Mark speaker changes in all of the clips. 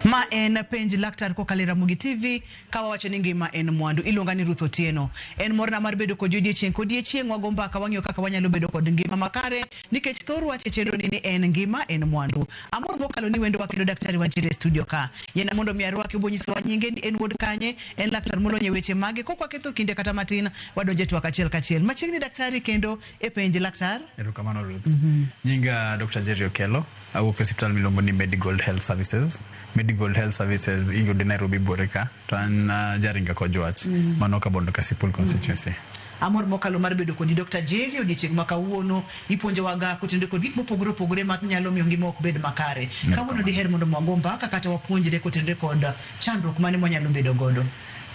Speaker 1: Ma en penj laktar kokalo e Ramogi TV ka wawacho ni ngima en mwandu. Iluonga ni Ruth Otieno. En morna mar bedo kodi odiechieng' kodiechieng' wago mbaka wang'iyo kaka wanyalo bedo kod ngima makare nikech thor wach e chenro ni ni en ngima en mwandu. Amor mokalo ni wendowa kendo daktari wantiere e studio ka. Yiena mondo mi arwake obo nyisowa nyinge ni en wuod kanye, en laktar molony e weche mage. Kok waketho kinde kata matin wadonje twak achiel kachiel. Machiegni daktari kendo e penj laktar.
Speaker 2: Erokamano Ruth. Nyinga Dr. Jerry Okello, awuok e osiptal miluongo ni Medigold Health Services. Medigold Health Services iyude Nairobi buore ka, to an Jaringa Kojwach, mano Kabondo Kasipul constituency.
Speaker 1: Amor mokalo mar bedo kodi Dr. Jerry odiechieng' ma kawuono ipuonjowaga kotenore kod gik mopogore opogore ma nyalo miyo ngima ok bed makare. Kawuono diher mondo wago mbaka kata wapuonjre kotenore kod chandruok mane mwanyalo bedo godo.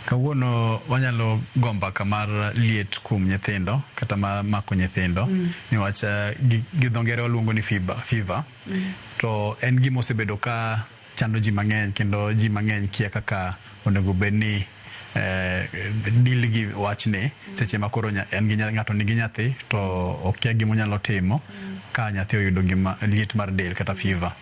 Speaker 2: Kawuono wanyalo go mbaka mar liet kuom nyithindo kata mar mako nyithindo niwach gi dho ngere waluongo ni fever. To en gima osebedo ka chando ji mang'eny kendo ji mang'eny kia kaka onego bed ni deal gi wachni seche ma koro en gi ng'ato nigi nyathi to okia gima onyalo timo ka nyathi oyudo gima liet mar del kata fever.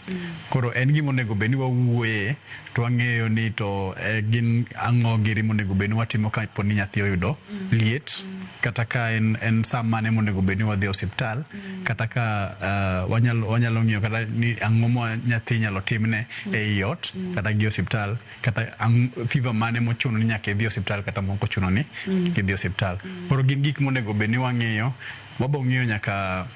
Speaker 2: Koro en gima onego bed ni wawuoye to wang'eyo ni to gin ang'o giri monego bed ni watimo kapo ni nyathi oyudo liet kata ka en saa mane monego bed ni wadhi e osiptal kata ka wanyalo ng'iyo kata ni ang'o ma nyathi inyalo timne ei ot kata gi osiptal kata fever mane mochuno ni nyaka idhi osiptal kata mok ochuno ni kik idhi osiptal. Koro gin gik monego bed ni wang'iyo, wabo ng'iyo nyaka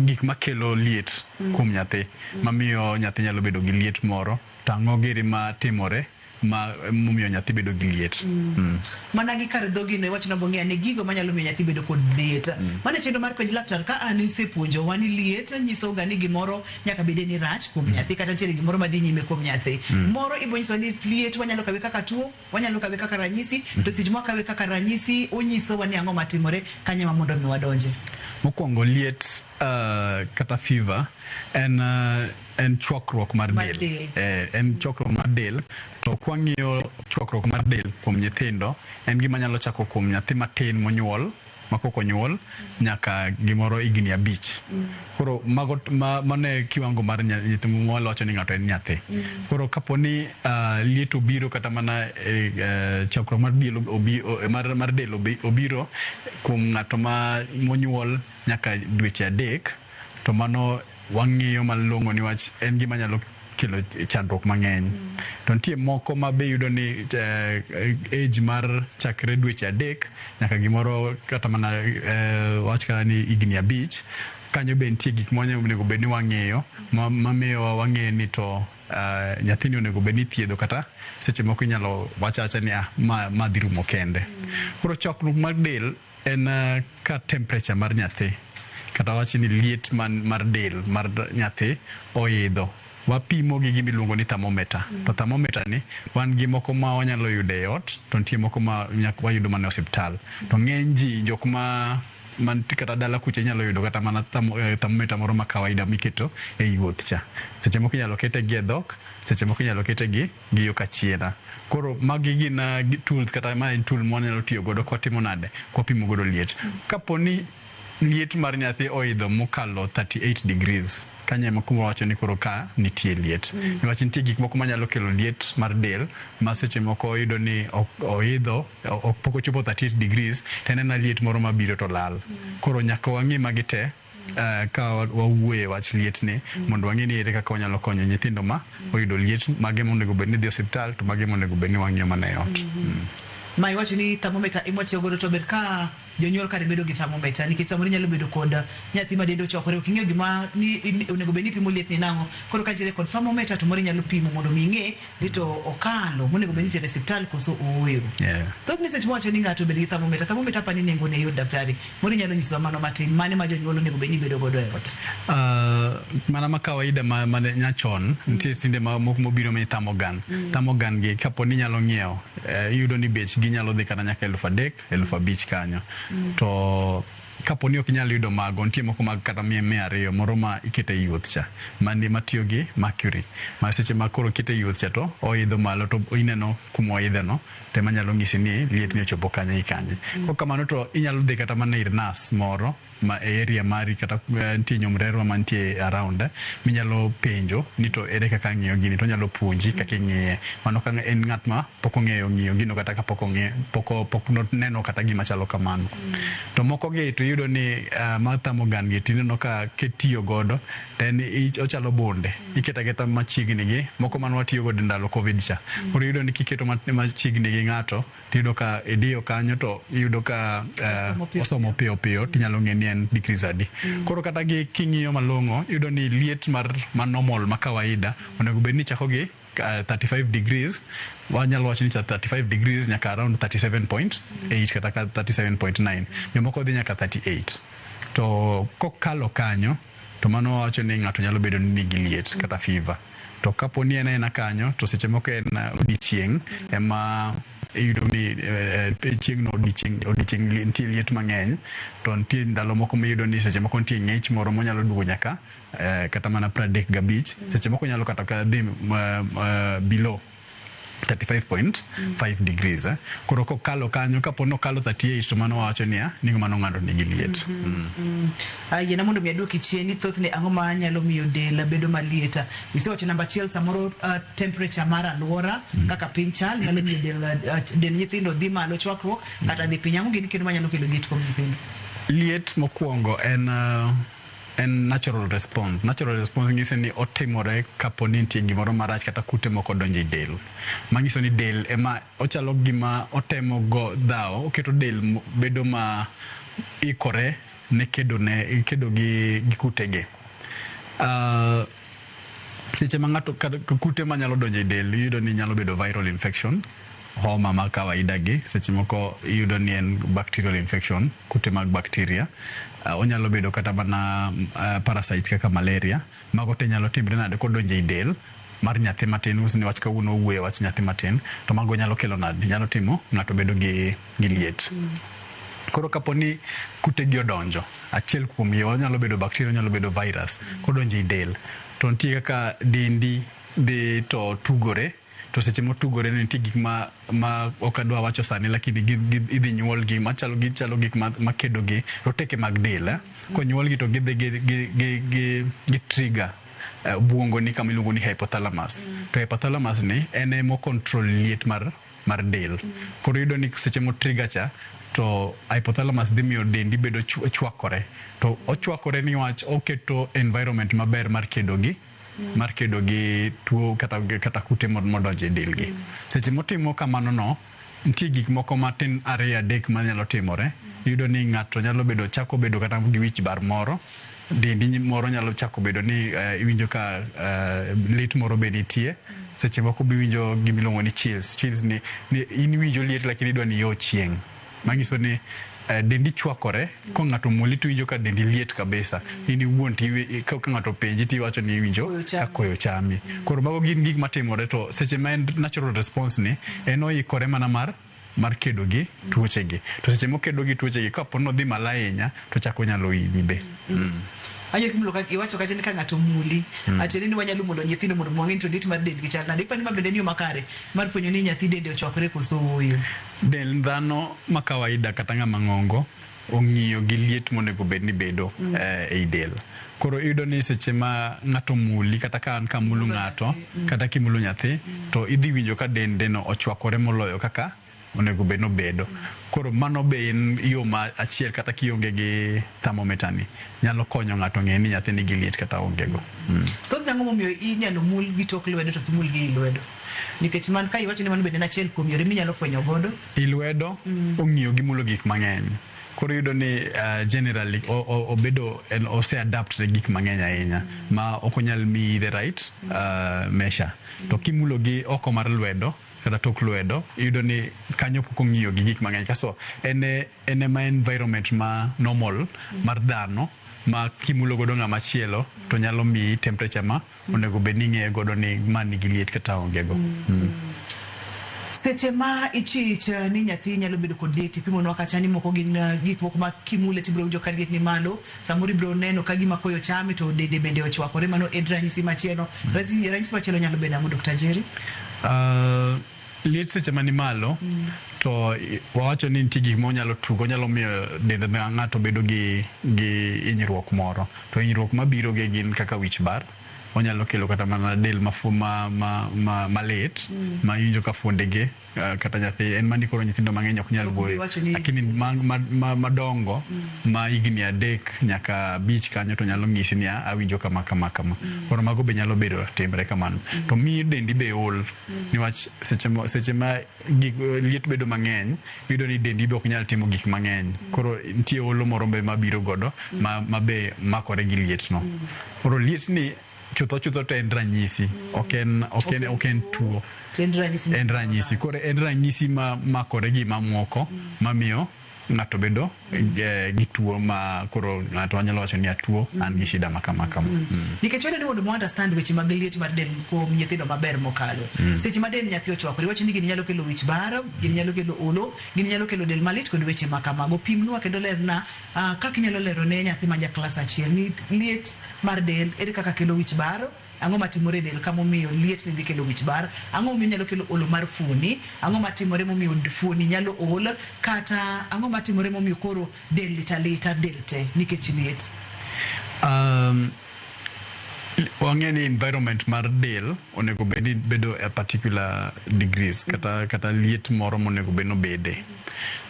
Speaker 2: gik makelo liet kuom nyathi mamiyo nyathi nyalo bedo gi liet moro to ang'o giri matimore ma momiyo nyathi bedo gi liet.
Speaker 1: Mana gi kar dhogi no iwacho nabong'eya ni gigo manyalo miyo nyathi bedo kod liet. Mano e chenro mar penj laktar ka an isepuonjowa ni liet nyiso ga ni gimoro nyaka bede ni rach kuom nyathi kata nitiere gimoro madhi nyime kuom nyathi. Moro ibo nyiso ni liet wanyalo kawe kaka tuo, wanyalo kawe kaka ranyisi, to seche mwakawe kaka ranyisi onyisowa ni ang'o matimore kanye ma mondo mi wadonje.
Speaker 2: Mokwongo liet kata fever en chwakruok mar del. En chwakruok mar del to kwang'iyo chwakruok mar del kuom nyithindo en gima nyalo chako kuom nyathi matin monyuol ma pok onyuol nyaka gimoro higni 5. Koro mago mano e kiwango mar nyathi mwawacho ni ng'ato en nyathi. Koro kapo ni liet obiro kata mana chakruok mar del mar del obiro kuom ng'ato ma monyuol nyaka dweche 3 to mano wang'iyo malong'o niwach en gima nyalo kelo chandruok mang'eny. To nitie moko ma be iyudo ni age mar chakre dweche 3 nyaka gimoro kata mana wach kata ni higni 5 kanyo be nitie gik monego bed ni wang'iyo mamiyo wang'e ni to nyathini onego bed ni ithiedho kata seche moko inyalo wach awacha ni ma dhi rumo kende. Koro chokruok mar del en ka temperature mar nyathi kata wach ni liet mar del mar nyathi oidho. Wapimo gi gima iluongo ni thermometer. To thermometer ni wan gi moko ma wanyalo yudo e ot to nitie moko ma wayudo mana e osiptal. To ng'eny ji jok ma kata dala kucha inyalo yudo kata mana thermometer moro ma kawaida miketo e yuoth cha. Seche moko inyalo kete gi e dhok, seche moko inyalo kete gi yo kachiena. Koro magi gin tools kata ma en tool ma wanyalo tiyo godo kwatimo nade, kwapimo godo liet. Kapo ni liet mar nyathi oidho mokalo 38 degrees kanyo ema kuma wawacho ni koro ka nitie liet. Niwach nitie gik moko manyalo kelo liet mar del ma seche moko iyudo ni oidho pok ochopo 38 degrees to en ena liet moro mabiro to lal. Koro nyaka wang'i magi te ka wawuoye wach liet ni mondo wang'e ni ere kaka wanyalo konyo nyithindo ma oyudo liet mage monego bed ni dhi osiptal to mage monego bed ni wang'iyo mana e ot.
Speaker 1: Ma iwacho ni thermometer ema watiyo godo to ber ka jonyuol kare bedo gi thermometer nikech samoro inyalo bedo kod nyathi ma dende ochwakore ok ing'eyo gima ni onego bed ni ipimo liet ni nang'o. Koro ka nitiere kod thermometer to moro inyalo pimo mondo mi ing'e ni to okalo monego bed ni itere e osiptal koso ooyo. Thothne seche mwawacho ni ng'ato obed gi thermometer, thermometer apani nengo ne yot daktari. Moro inyalo nyisowa mano matin mane ma jonyuol onego bed ni bedo godo e ot.
Speaker 2: Mana ma kawaida ma nyachon nitie tinde moko mobiro ma thermogun. Thermogun gi kapo ni inyalo ng'iewo iyudo ni bech gi nyalo dhi kata nyaka 3000, 5000 kanyo. To Kapo ni ok inyal yudo mago, nitie moko mag kata 200 moro ma ikete yuoth cha, mani matiyo gi mercury. Ma seche ma koro ikete yuoth cha to oidho malo to ineno kuma oidhe no, to ema nyalo nyisi ni liet ni ochopo kanye gi kanye. Kok kamano to inyalo dhi kata mana ir nurse moro ma e area mari kata nitie nyomrerwa mantie around minyalo penjo ni to ere kaka ng'iyo gini to onyalo puonji kaka ing'iye. Mano ka en ng'at ma pok ong'eyo ng'iyo gino kata ka pok ong'e pok pok noneno kata gima chalo kamano. To moko gi to iyudo ni mar thermogun gi tineno ka kitiyo godo to en ochalo bunde. Iketo aketa machiegni gi moko mane watiyo godo ndalo Covid cha. Koro iyudo ni kiketo machiegni gi ng'ato tiyudo ka idiyo kanyo to iyudo ka osomo piyo piyo tinyalo ng'e ni en degrees adi. Koro kata gi king'iyo malong'o iyudo ni liet mar ma normal ma kawaida onego bed ni chako gi 35 degrees, wanyalo wacho ni 35 degrees nyaka around 37.8 kata ka 37.9, jomoko dhi nyaka 38. To kokalo kanyo to mano wacho ni ng'ato nyalo bedo ni nigi liet kata fever. To kapo ni en aena kanyo to seche moko en odiochieng' ema iyudo ni chieng' no odiochieng' nitie liet mang'eny, to nitie ndalo moko miyudo ni seche moko nitie ng'ich moro monyalo duogo nyaka kata mana 35, seche moko nyalo kata ka dhi below 35.5 degrees. Koro kokalo kanyo, kapo ni okalo 38 to mano wacho niya ni mano ng'ato nigi liet.
Speaker 1: Yiena mondo mi aduoki chien ni thothne ang'o ma nyalo miyo del bedo maliet. Isewacho namba achiel samoro temperature mar aluora kaka piny chal nyalo miyo del nyithindo dhi malo chwakruok kata dhi piny. Ang'o gini kendo manyalo kelo liet kuom nyithindo?
Speaker 2: Liet mokwongo en natural response. Natural response nyiso ni otimore kapo ni nitie gimoro marach kata kute moko donjo e del. Manyiso ni del ema ochalo gima otemo go dhawo, oketo del bedo ma ikore ne kedo ne kedo gi kutegi. Seche ma ng'ato kute manyalo donjo e del iyudo ni nyalo bedo viral infection, homa ma kawaida gi, seche moko iyudo ni en bacterial infection, kute mag bacteria. Onyalo bedo kata mana parasites kaka malaria. Mago te nyalo timre nade kodonjo e del mar nyathi matin, ni wach kawuono owuoyo wach nyathi matin, to mago nyalo kelo nade, nyalo timo ng'ato bedo gi liet. Koro kapo ni kute gi odonjo, achiel kuom gi onyalo bedo bacteria, onyalo bedo virus, kodonjo e del to nitie kaka dendi dhi to tugore, to seche motugore ni nitie gik ma ok adwa wacho sani, lakini idhi nyuolgi machalo gichalo gik makedo gi roteke mag del. Konyuolgi to gidhi gi trigger obwongo ni kama iluongo ni hypothalamus. To hypothalamus ni en ema control liet mar del. Koro iyudo ni seche mo trigger cha to hypothalamus dhi miyo dendi bedo chwakore. To ochwakore niwach oketo environment maber mar kedo gi tuo kata kute modonjo e del gi. Seche motimo kamano no, nitie gik moko matin ariyo adek manyalo timore. Iyudo ni ng'ato nyalo bedo chako bedo kata gi wich bar moro, dendi moro nyalo chako bedo ni iwinjo ka lit moro be nitie. Seche moko be iwinjo gimiluongo ni chills. Chills ni in iwinjo liet lakini idwa ni iyo chieng'. Manyiso ni dendi chwakore, ko ng'ato muli to iwinjo ka dendi liet kabisa. In iwuon ka ng'ato penji to iwacho ni iwinjo ka koyo chami. Koro mago gin gik matimore, to seche ma en natural response ni en oikore mana mar kedo gi tuoche gi. To seche mokedo gi tuoche gi, kapo ni odhi malo ahinya to chako nyalo hinyi be.
Speaker 1: Ayo kimulo ka iwacho kacha ni ka ng'ato muli, atiende ni wanyalo mulo nyithindo mondo wang'e ni to liet mar dendgi chal nade. Ipani ma bende en yo makare mar fwenyo ni nyathi dende ochwakore koso ooyo?
Speaker 2: Del dhano ma kawaida kata ng'ama ng'ongo ong'iyo gi liet monego bed ni bedo ei del. Koro iyudo ni seche ma ng'ato muli, kata ka an kamulo ng'ato, kata kimulo nyathi, to idhi winjo ka dende no ochwakore moloyo kaka onego bed nobedo. Koro mano be en yo ma achiel kata kionge gi thermometer ni nyalo konyo ng'ato ng'e ni nyathi nigi liet kata onge go.
Speaker 1: Thothne ang'o momiyo inyalo mul gi tok lwedo to ok imul gi i lwedo? Nikech man ka iwacho ni mano bende en achiel kuom yore minyalo fwenyo godo.
Speaker 2: I lwedo ong'iyo gi mulo gik mang'eny. Koro iyudo ni generally obedo en ose adapt ne gik mang'eny ahinya ma ok onyal miyi the right measure. To kimulo gi oko mar lwedo kata tok lwedo, iyudo ni kanyo pok ong'iyo gi gik mang'eny. Kasto en ema environment ma normal mar dhano ma kimulo godo ng'ama chielo to nyalo miyi temperature ma onego bed ni ing'eyo godo ni ma nigi liet kata onge go.
Speaker 1: Seche ma ichich ni nyathi nyalo bedo kod liet, ipimonwa kacha ni moko gin gik moko ma kimule tibiro winjo ka liet ni malo, samoro ibiro neno ka gima koyo chame to dende bende ochwakore, mano en ranyisi machielo. Ranyisi machielo nyalo bedo ang'o, Dr. Jerry?
Speaker 2: Liet seche mani malo to wawacho ni nitie gik monyalo tugo, onyalo miyo dend ng'ato bedo gi hinyruok moro. To hinyruok mabiro gi gin kaka wich bar, onyalo kelo kata mana del mafu, ma, ma, ma, malit ma iwinjo ka fuondege kata nyathi en mani koro nyithindo mang'eny ok nyal
Speaker 1: Ok bi
Speaker 2: wuoyo
Speaker 1: wacho ni-
Speaker 2: lakini madongo ma higni 3 nyaka 5 kanyo to nyalo ng'isi ni awinjo kama kama kama. Koro mago be nyalo bedo timre kamano. To miyo dendi be ol niwach seche ma gik liet bedo mang'eny, iyudo ni dendi be ok nyal timo gik mang'eny. Koro nitie olo moro be mabiro godo ma be makore gi liet no. Koro liet ni chutho chutho to en ranyisi, ok en tuo.
Speaker 1: En ranyisi.
Speaker 2: En ranyisi. Koro en ranyisi ma makore gi mamoko mamiyo ng'ato bedo gi tuo ma koro ng'ato nyalo wacho ni atuo, an gi shida ma kama kama.
Speaker 1: Nikech wadwa ni mondo wa understand weche mag liet mar del kuom nyithindo maber mokalo. Seche ma dend nyathi ochwakore, iwacho ni gini nyalo kelo wich bar, gini nyalo kelo olo, gini nyalo kelo del malit kod weche ma kamago. Pimnwa kendo lerna kaka inyalo lero ne nyathi ma ja klas 1 ni liet mar del ere kaka kelo wich bar, ang'o matimore e del kamomiyo liet ni dhi kelo wich bar, ang'o momiyo nyalo kelo olo mar fuoni, ang'o matimore momiyo fuoni nyalo ol, kata ang'o matimore momiyo koro del lit alita del te nikech liet.
Speaker 2: Wang'e ni environment mar del onego bed ni bedo a particular degrees kata liet moro monego bed ni obede.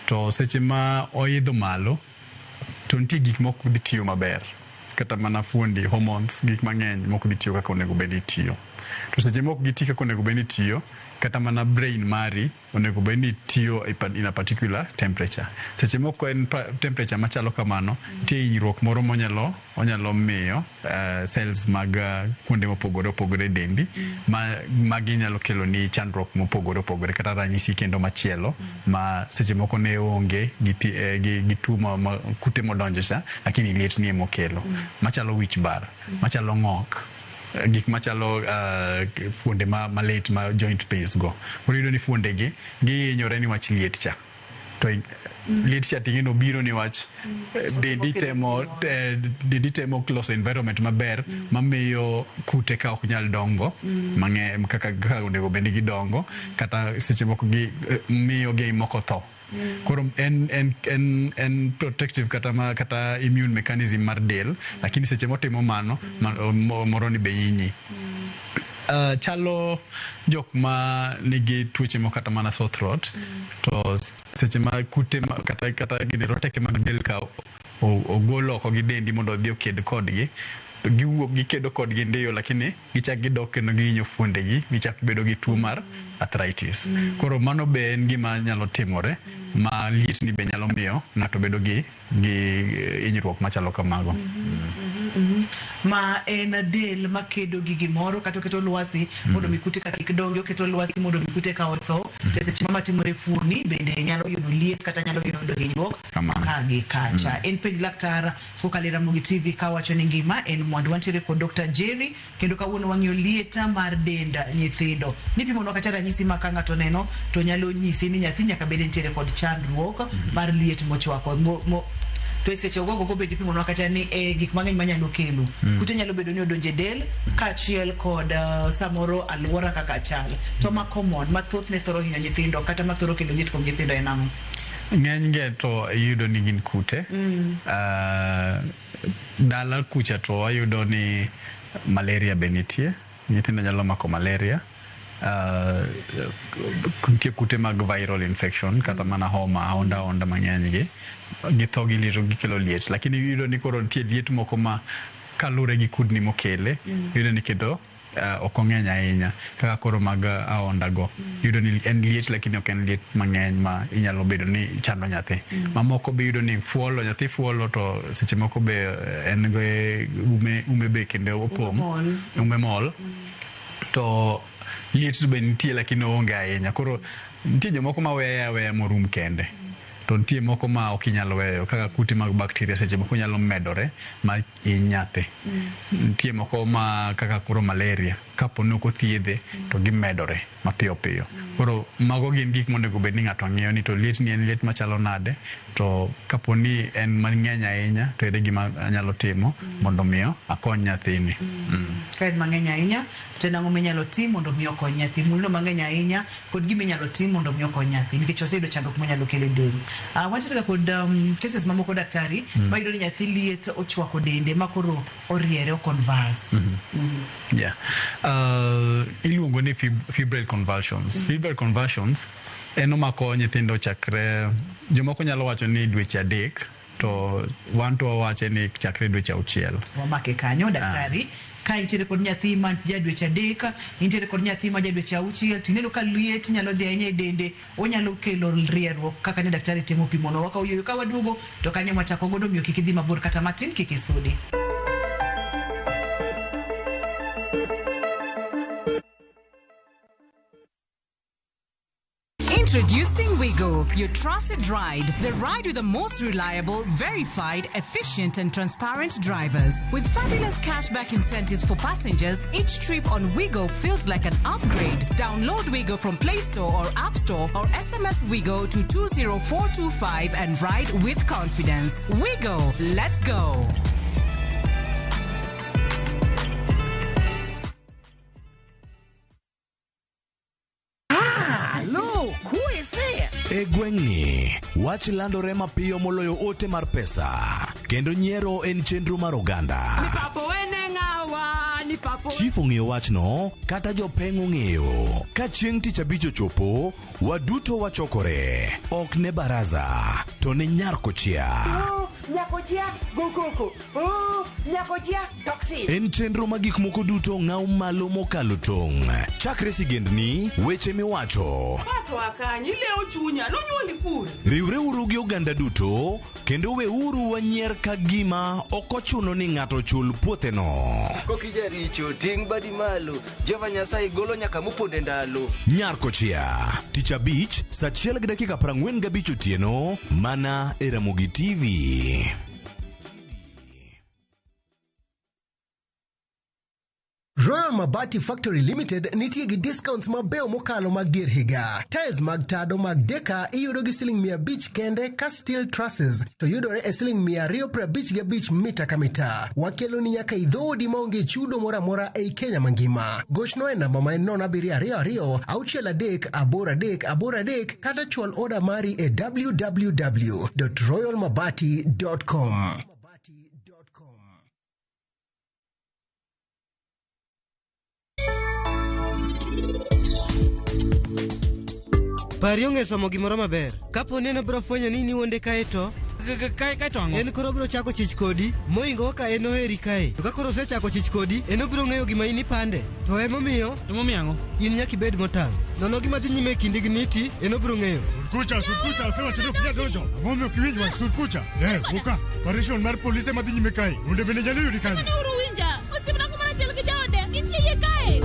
Speaker 2: To seche ma oidho malo to nitie gik mok dhi tiyo maber, kata mana fuondi, hormones, gik mang'eny mok dhi tiyo kaka onego bed ni tiyo. To seche mok giti kaka onego bed ni tiyo, kata mana brain mari onego bed ni tiyo in a particular temperature. Seche moko en temperature machalo kamano, nitie hinyruok moro monyalo onyalo miyo cells mag kuonde mopogore opogore e dendi ma ginyalo kelo ni chandruok mopogore opogore kata ranyisi kendo machielo ma seche moko ne onge gi tuo ma kute modonjo cha, lakini liet ni emokelo, machalo wich bar, machalo ng'ok, gik machalo fuonde malit ma joint pains go. Koro iyudo ni fuonde gi gihinyore niwach liet cha. To liet cha ting'e no biro niwach dendi temo loso environment maber mamiyo kute ka ok nyal dongo mang'eny kaka onego bed ni gidongo, kata seche moko gi miyo gi moko tho. Koro en protective kata immune mechanism mar del, lakini seche motimo mano moro ni be hinyi. Chalo jok ma nigi tuoche moko kata mana sore throat, to seche ma kute ma, kata gini roteke mag del ka ogol oko gi dendi mondo odhi oked kodgi, giwuok gikedo kodgi ndiyo, lakini gichak gidok kendo gihinyo fuondegi, gichak bedo gi tuo mar arthritis. Koro mano be en gima nyalo timore ma liet ni be nyalo miyo ng'ato bedo gi hinyruok machalo kamago.
Speaker 1: Ma en del makedo gi gimoro kata oketo lwasi mondo mi kute ka kik dongi, oketo lwasi mondo mi kute ka otho. To seche ma matimore fuoni bende nyalo yudo liet kata nyalo yudo hinyruok ka gi kacha. En penj laktar kokalo e Ramogi TV kawacho ni ngima en mwandu. Wantiere kod Dr. Jerry kendo kawuono wang'iyo liet mar dend nyithindo. Nipimonwa kacha ranyisi ma ka ng'ato neno to nyalo nyisi ni nyathi nyaka bed nitiere kod chandruok mar liet mochwako. To e seche ogogo go bende ipimonwa kacha ni gik mang'eny manyalo kelo. Kute nyalo bedo ni odonjo e del kaachiel kod samoro alwora kaka chal. To ma common ma thothne thoro hinyo nyithindo kata ma thoro kelo liet kuom nyithindo en ang'o?
Speaker 2: Ng'eny ge to iyudo ni gin kute. Dala kucha to wayudo ni malaria be nitie, nyithindo nyalo mako malaria. Nitie kute mag viral infection kata mana homa, ahonda ahonda mang'eny gi githo gilito gikelo liet, lakini iyudo ni koro nitie liet moko ma kalure gi kudni mokele, iyudo ni kendo ok ong'eny ahinya kaka koro mag ahonda go. Iyudo ni en liet lakini ok en liet mang'eny ma inyalo bedo ni chando nyathi. Mamoko be iyudo ni fuolo, nyathi fuolo to seche moko be en go ume be kendo opong', ume mol. To liet be nitie lakini oonge ahinya. Koro nitie jomoko ma weye aweya morum kende. To nitie moko ma ok inyal weyo kaka kute mag bacteria seche moko nyalo medore ma hiny nyathi. Nitie moko ma kaka koro malaria. kapo ni ok othiedhe to gimedore mapiyo piyo. Koro mago gin gik monego bed ni ng'ato ng'iyo ni to liet ni en liet machalo nade, to kapo ni en mang'eny ahinya to ere gima anyalo timo mondo miyo akony nyathini.
Speaker 1: Ka en mang'eny ahinya to en ang'o minyalo tim mondo mi okony nyathi? Mulno mang'eny ahinya kod gima inyalo tim mondo mi okony nyathi nikech waseyudo chandruok monyalo kelo e del. Wantiere ga kod cases mamoko daktari mayudo ni nyathi liet ochwako dende ma koro oriere o convulse.
Speaker 2: Yeah. Iluongo ni febrile convulsions. Febrile convulsions en omako nyithindo chakre, jomoko nyalo wacho ni dweche 3, to wan to wawache ni chakre dweche 6.
Speaker 1: Wamake kanyo daktari. Ka intiere kod nyathi ma ja dweche 3, intiere kod nyathi ma ja dweche 6, tineno ka liet nyalo dhi ahinya e dende, onyalo kelo rierruok kaka ne daktari temo pimono. Wakawo yueyo ka waduogo to kanyo mwachako godo, omiyo kik idhi mabor kata matin, kik isudi.
Speaker 3: Introducing Wigo, your trusted ride. The ride with the most reliable, verified, efficient, and transparent drivers. With fabulous cashback incentives for passengers, each trip on Wigo feels like an upgrade. Download Wigo from Play Store or App Store or SMS Wigo to 20425 and ride with confidence. Wigo, let's go.
Speaker 4: E gweng'ni, wach landore mapiyo moloyo ote mar pesa, kendo nyiero en chenro mar oganda. Chief ong'eyo wachno, kata jopeng' ong'eyo. Ka chieng' tich abich ochopo, waduto wachokore. Ok ne baraza, to ne nyar kochia. En chenro ma gik moko duto ng'aw malo mokalo tong'. Chakre sigendni, weche miwacho. Riwreuru gi oganda duto, kendo weuru wanyier ka gima ok ochuno ni ng'ato chul puotheno.
Speaker 5: Kokijaricho, ting' badi malo, Jehova Nyasaye golo nyaka moponde ndalo.
Speaker 4: Nyar kochia, tich abich, saa 1:45 otieno, mana e Ramogi TV.
Speaker 6: Royal Mabati Factory Limited nitie gi discounts mabeyo mokalo mag dier higa. Tiles mag tado mag deka iyudo gi siling 500 kende ka steel trusses to yudore e siling 255 mita ka mita. Wakelo ni nyaka idhoudi maonge chudo moro amora ei Kenya mangima. Gochno e namba ma en 0722 63 83 83 kata chwal oda mari e www.royalmabati.com.
Speaker 7: Pari ong'e somo gimoro maber. Kapo ni en obiro fwenyo ni niwuonde kae to
Speaker 8: Kae to ang'o?
Speaker 7: En koro obiro chako chich kodi mohingo kaka en oheri kae. To ka koro osechako chich kodi, en obiro ng'eyo gima in ipande. To emomiyo...
Speaker 8: Emomiyo ang'o?
Speaker 7: In nyaka ibed motang'. Nono gima dhi nyime e kindi gi Niti, en obiro ng'eyo.
Speaker 9: Sud kucha, asewacho ni ok inyal donjo. Ang'o momiyo ok iwinj wach? Sud kucha. Ne, wuka. Operation mar polise madhi nyime kae. Runde bende nyalo yudi kanyo.
Speaker 10: Kamano uru winja. Osiepna kumoro achiel gi jaode. Gintie iye kae.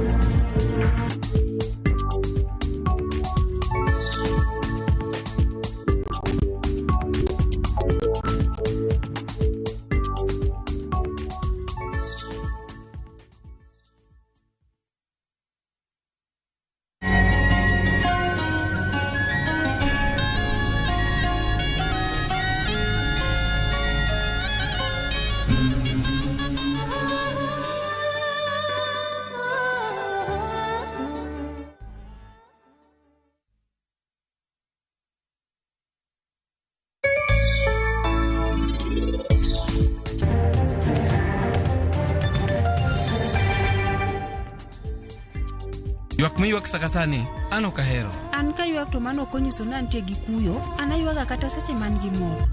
Speaker 8: Ywak miywak saka sani, an ok ahero.
Speaker 11: An kaywak to mano ok onyiso ni antie gi kuyo, an aywaga kata seche man gi mor.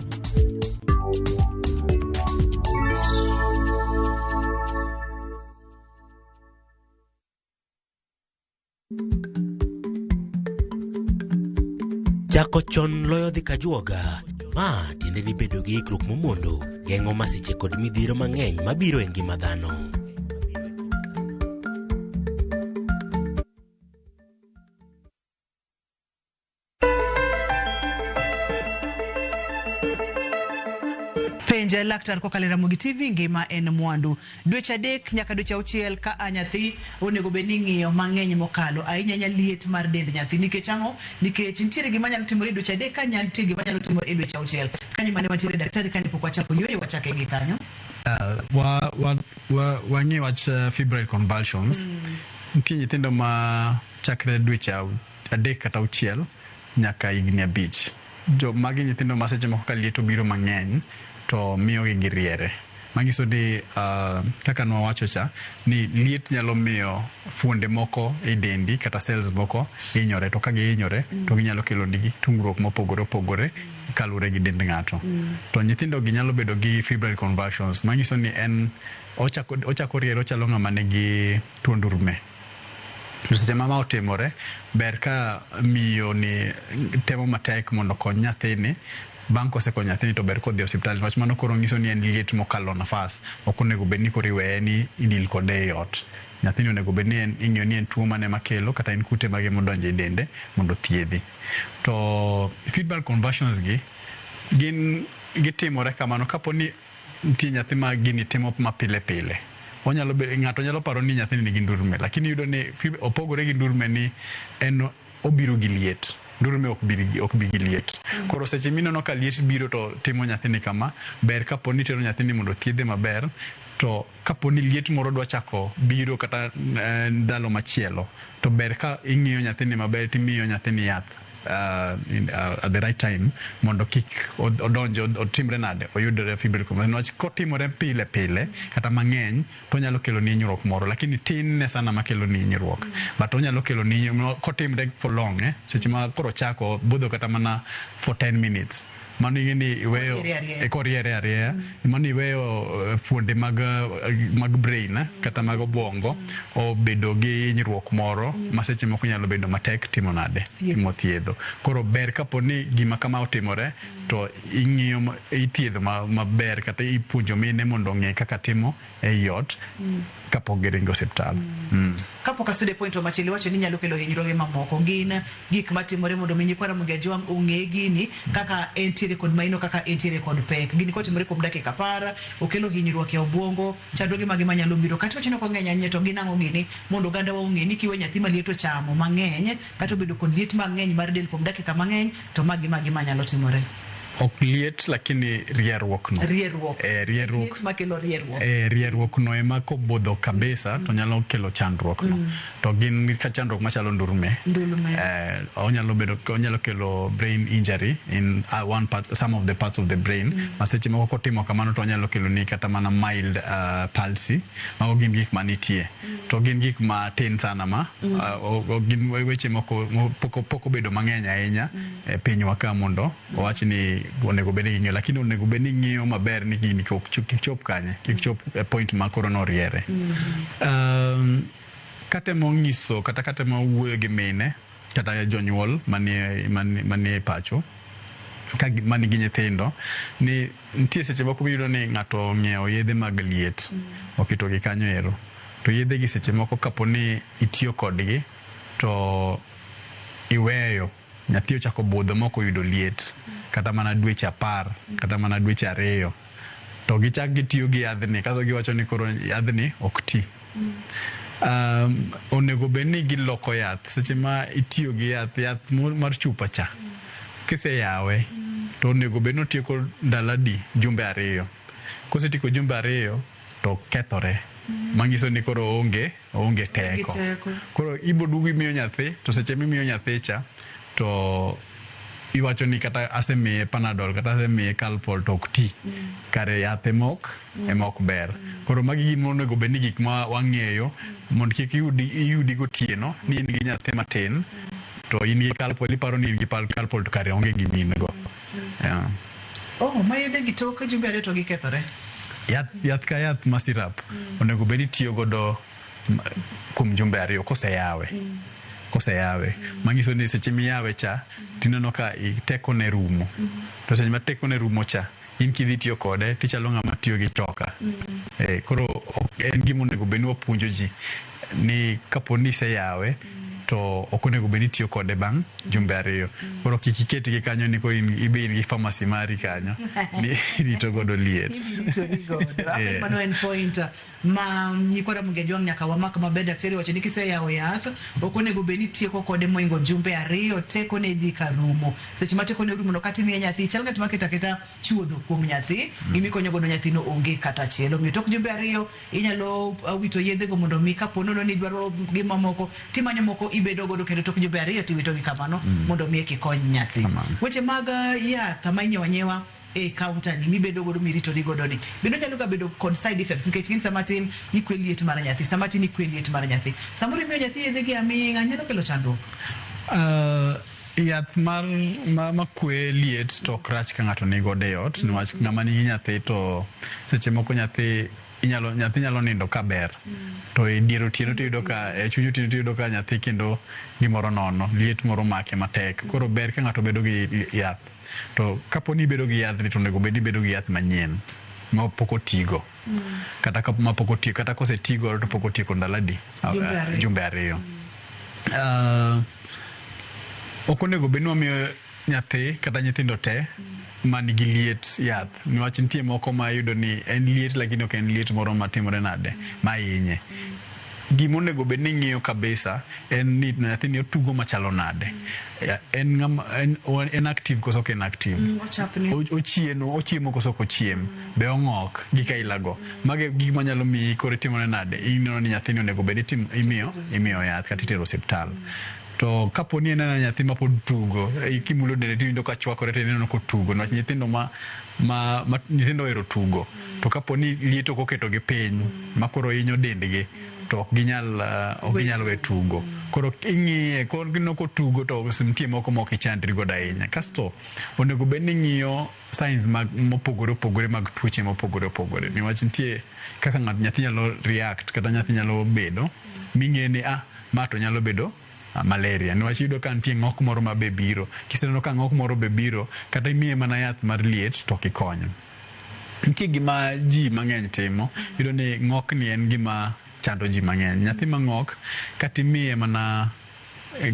Speaker 12: Chako chon loyo dhi kajuoga. Ma tiende ni bedo gi ikruok momondo, geng'o masiche kod midhiero mang'eny mabiro e ngima dhano.
Speaker 1: Penj laktar kokalo e Ramogi TV, ngima en mwandu. Dweche 3 nyaka dweche 6 ka a nyathi onego bed ni ing'iyo mang'eny mokalo ahinya ahinya liet mar dend nyathi. Nikech ang'o? Nikech nitiere gima nyalo timore e dweche 3 ka nitie gima nyalo timore e dweche 6. Kanyo mane wantiere daktari kane pok wachako yueyo wachake gi kanyo.
Speaker 2: Wang'i wach febrile convulsions. Nitie nyithindo ma chakre dweche 3 kata 6 nyaka higni 5. Jo magi nyithindo ma seche moko ka liet obiro mang'eny to miyogi giriere. Manyiso ni kaka nwawacho cha ni liet nyalo miyo fuonde moko e dendi kata cells moko hinyore, to ka gihinyore to ginyalo kelo nigi tungruok mopogore opogore kaluwore gi dend ng'ato. To nyithindo gi nyalo bedo gi febrile convulsions, manyiso ni en ochako riere, ochalo ng'ama nigi tuo ndurme. To seche ma ma otimore, ber ka miyo ni temo matek mondo okony nyathini. Bang' kosekonyo nyathini to ber kodhi e osiptal, niwach mano koro nyiso ni en liet mokalo nafas. Ok onego bed ni koro iweye ni idil kode e ot. Nyathini onego bed ni en ing'iyo ni en tuo mane makelo kata en kute mage modonjo e dende mondo othiedhi. To febrile convulsions gi gin gitimore kamano kapo ni nitie nyathi ma gini timo mapile pile. Onyalo bedo ng'ato nyalo paro ni nyathini nigi ndurme, lakini iyudo ni opogore gi ndurme ni en obiro gi liet. Ndurme ok bi gi liet. Koro seche mineno ka liet biro to timo nyathini kama, ber kapo ni itero nyathini mondo othiedhe maber, to kapo ni liet moro dwa chako biro kata ndalo machielo, to ber ka ing'iyo nyathini maber timiyo nyathini yath at the right time mondo kik odonj otimre nade oyudre febrile convulsions. Niwach kotimore pile pile kata mang'eny to onyalo kelo ni hinyruok moro, lakini tin ne sana makelo ni hinyruok. But onyalo kelo ni kotimre for long, seche ma koro ochako budho kata mana for 10 minutes. Mano ing'e ni iweyo koriere arieya, mano iweyo fuonde mag brain kata mag obwongo obedo gi hinyruok moro ma seche moko nyalo bedo matek timo nade, timo thiedho. Koro ber kapo ni gima kama otimore to ing'iyo ithiedho maber kata ipuonjo mine mondo ong'e kaka timo e ot kapok giringo osiptal.
Speaker 1: Kapok asudo e point machielo, iwacho ni nyalo kelo hinyruoge mamoko. Gin gik matimore mondo mi nyikwa Ramogi Ajwang' ong'e gini kaka entiere kod maino, kaka entiere kod pek. Gini kotimore kuom dakika 10, okelo hinyruok e obwongo, chandruoge mage manyalo biro. Kata iwacho ni ok ong'eny ahinya, to gin ang'o gini mondo oganda wa ong'e ni kiwe nyathi maliet ochamo mang'eny kata obedo kod liet mang'eny mar del kuom dakika mang'eny, to magi magi manyalo timore.
Speaker 2: Ok liet lakini rieruok no.
Speaker 1: Rieruok.
Speaker 2: Rieruok.
Speaker 1: Liet makelo rieruok.
Speaker 2: Rieruok no ema kobudho kabisa to nyalo kelo chandruok no. To gin ka chandruok machalo ndurme.
Speaker 1: Ndulme.
Speaker 2: Onyalo bedo, onyalo kelo brain injury in one part, some of the parts of the brain. Ma seche moko kotimo kamano to onyalo kelo ni kata mana mild palsy. Mago gin gik manitie. To gin gik matin sana ma gin weche moko pok obedo mang'eny ahinya e pinywa ka mondo owach ni onego bed ni ging'iyo, lakini onego bed ni ng'iyo maber ni gini kik chop kanye, kik chop e point ma koro noriere. Katemo ng'iso kata katemo wuoyo gi mine kata jonyuol manie pacho ka manigi nyithindo ni nitie seche moko miyudo ni ng'ato ong'iewo yedhe mag liet oketogi kanyo ero, to yedhe gi seche moko kapo ni itiyo kodgi to iweyo nyathi ochako budho mok oyudo liet kata mana dweche 10 kata mana dweche 2 to gichak gitiyo gi yadhni kasto giwacho ni koro yadhni ok ti. Onego bed ni giloko yath seche ma itiyo gi yath mar chupa cha kiseyawe to onego bed ni otieko ndalo adi? Jumbe 2. Kosetieko jumbe 2 to kethore, manyiso ni koro onge teko. Koro iboduogo imiyo nyathi, to seche mimiyo nyathi cha to iwacho ni kata asemiye Panadol kata asemiye Calpol to ok ti, kare yath ema ok ber. Koro magi gin monego bed ni gik ma wang'eyo mondo kik iyudi gotieno ni in gi nyathi matin to in gi Calpol, iparo ni in gi Calpol to kare onge gima in go.
Speaker 1: Oh, ma yedhe gi tok jumbe 2 to gikethore.
Speaker 2: Yath ka yath ma sirap onego bed ni itiyo godo kuom jumbe 2 koseyawe. Koseyawe manyiso ni seche miyawe cha tineno ka tekone rumo. To seche ma tekone rumo cha in kidhi tiyo kode tichalo ng'ama tiyo gi choka. Koro en gima onego bed ni wapuonjo ji ni kapo ni iseyawe To ok onego bed ni itiyo kode bang' jumbe 2. Koro kik iketgi kanyo ni koro ibe in gi pharmacy mari kanyo ni irito godo liet.
Speaker 1: Iritori godo. Mano en point ma nyikwa Ramogi Ajwang' nyaka wamak maber. Daktari wacho ni kiseyawo yath ok onego bed ni tieko kode moingo jumbe 2, tekone dhi ka rumo. Seche ma tekone orumo no kata imiye nyathi chal ng'at ma keto aketa chuodho kuom nyathi, gimikonyo godo nyathino onge kata achiel. Omiyo tok jumbe 2 inyalo wito yedhego mondo mi kapo nono ni idwaro gi mamoko timanyo moko ibedo godo kendo tok jumbe 2 tiwitogi kamano mondo mi eka ikony nyathi. Weche mag yath ma inyiewo anyiewa e counter ni mibedo godo miritori godo ni bende onyalo ga bedo kod side effects, nikech gin sama tin ikwe liet mar nyathi, sama tin ikwe liet mar nyathi, samoro imiyo nyathi yedhe gi aming'a, nyalo kelo chandruok.
Speaker 2: Yath mar makwe liet to ok rach ka ng'ato ni godo e ot, niwach ng'ama nigi nyathi to seche moko nyathi inyalo nyathi nyalo nindo kaber to e dier otieno to iyudo ka e chuny otieno to iyudo ka nyathi kendo gimoro nono liet moro make matek. Koro ber ka ng'ato bedo gi yath, to kapo ni ibedo gi yadhni to onego bed ni ibedo gi yath manyien ma pok otigo kata ka ma pok otieko, kata kosetigo to pok otieko ndalo adi?
Speaker 1: Jumbe 2.
Speaker 2: Jumbe 2. Ok onego bed ni wamiyo nyathi kata nyithindo te manigi liet yath, niwach nitie moko ma iyudo ni en liet lakini ok en liet moro matimore nade mahinye. Gima onego bed ni ing'iyo kabisa en ni nyathini otugo machalo nade, en ng'ama en active koso ok en active, ochieno ochiemo koso ok ochiem, be ong'ok gik aila go. Mago e gik manyalo miyi koro itimone nade, ineno ni nyathini onego bed imiyo yath kata itero osiptal. To kapo ni en ena nyathi ma pod tugo, kimulo dende tiwinjo ka chwakore to ineno kotugo, niwach nyithindo ma nyithindo ohero tugo. To kapo ni liet ok oketogi piny ma koro hinyo dendgi, to ok ginyal we tugo. Koro ing'iye, kineno kotugo to nitie moko ma ok ichandri godo ahinya. Kasto onego bed ni ing'iyo signs mag mopogore opogore mag tuoche mopogore opogore, niwach nitie kaka ng'ato nyathi nyalo react kata nyathi nyalo bedo ming'e ni ma to nyalo bedo malaria, niwach iyudo ka nitie ng'ok moro ma be biro. Kiseneno ka ng'ok moro be biro, kata imiye mana yath mar liet to ok ikonyo. Nitie gima ji mang'eny timo, iyudo ni ng'ok ni en gima chando ji mang'eny. Nyathi ma ng'ok kata imiye mana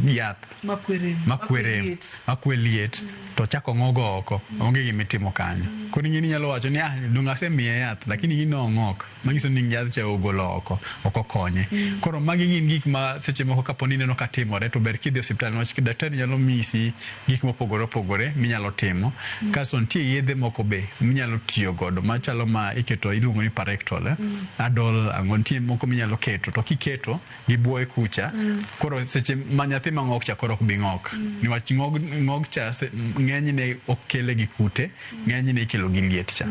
Speaker 2: yath makwe liet to chako ng'ogo oko, onge gima itimo kanyo. Koro ing'e ni inyalo wacho ni donge asemiye yath, lakini gino ong'ok, manyiso ni yath cha ogolo oko, ok okonye. Koro magi gin gik ma seche moko kapo ni ineno ka timore to ber kidhi e osiptal, niwach daktari nyalo misi gik mopogore opogore minyalo timo. Kasto nitie yedhe moko be minyalo tiyo godo machalo ma iketo iluongo ni parectal, adol ang'o, nitie moko minyalo keto to kiketo gi buoye kucha, koro seche ma nyathi ma ng'ok cha koro ok bi ng'ok, niwach ng'ok cha ng'enyne ok kele gi kute, ng'enyne ikelo gi liet cha.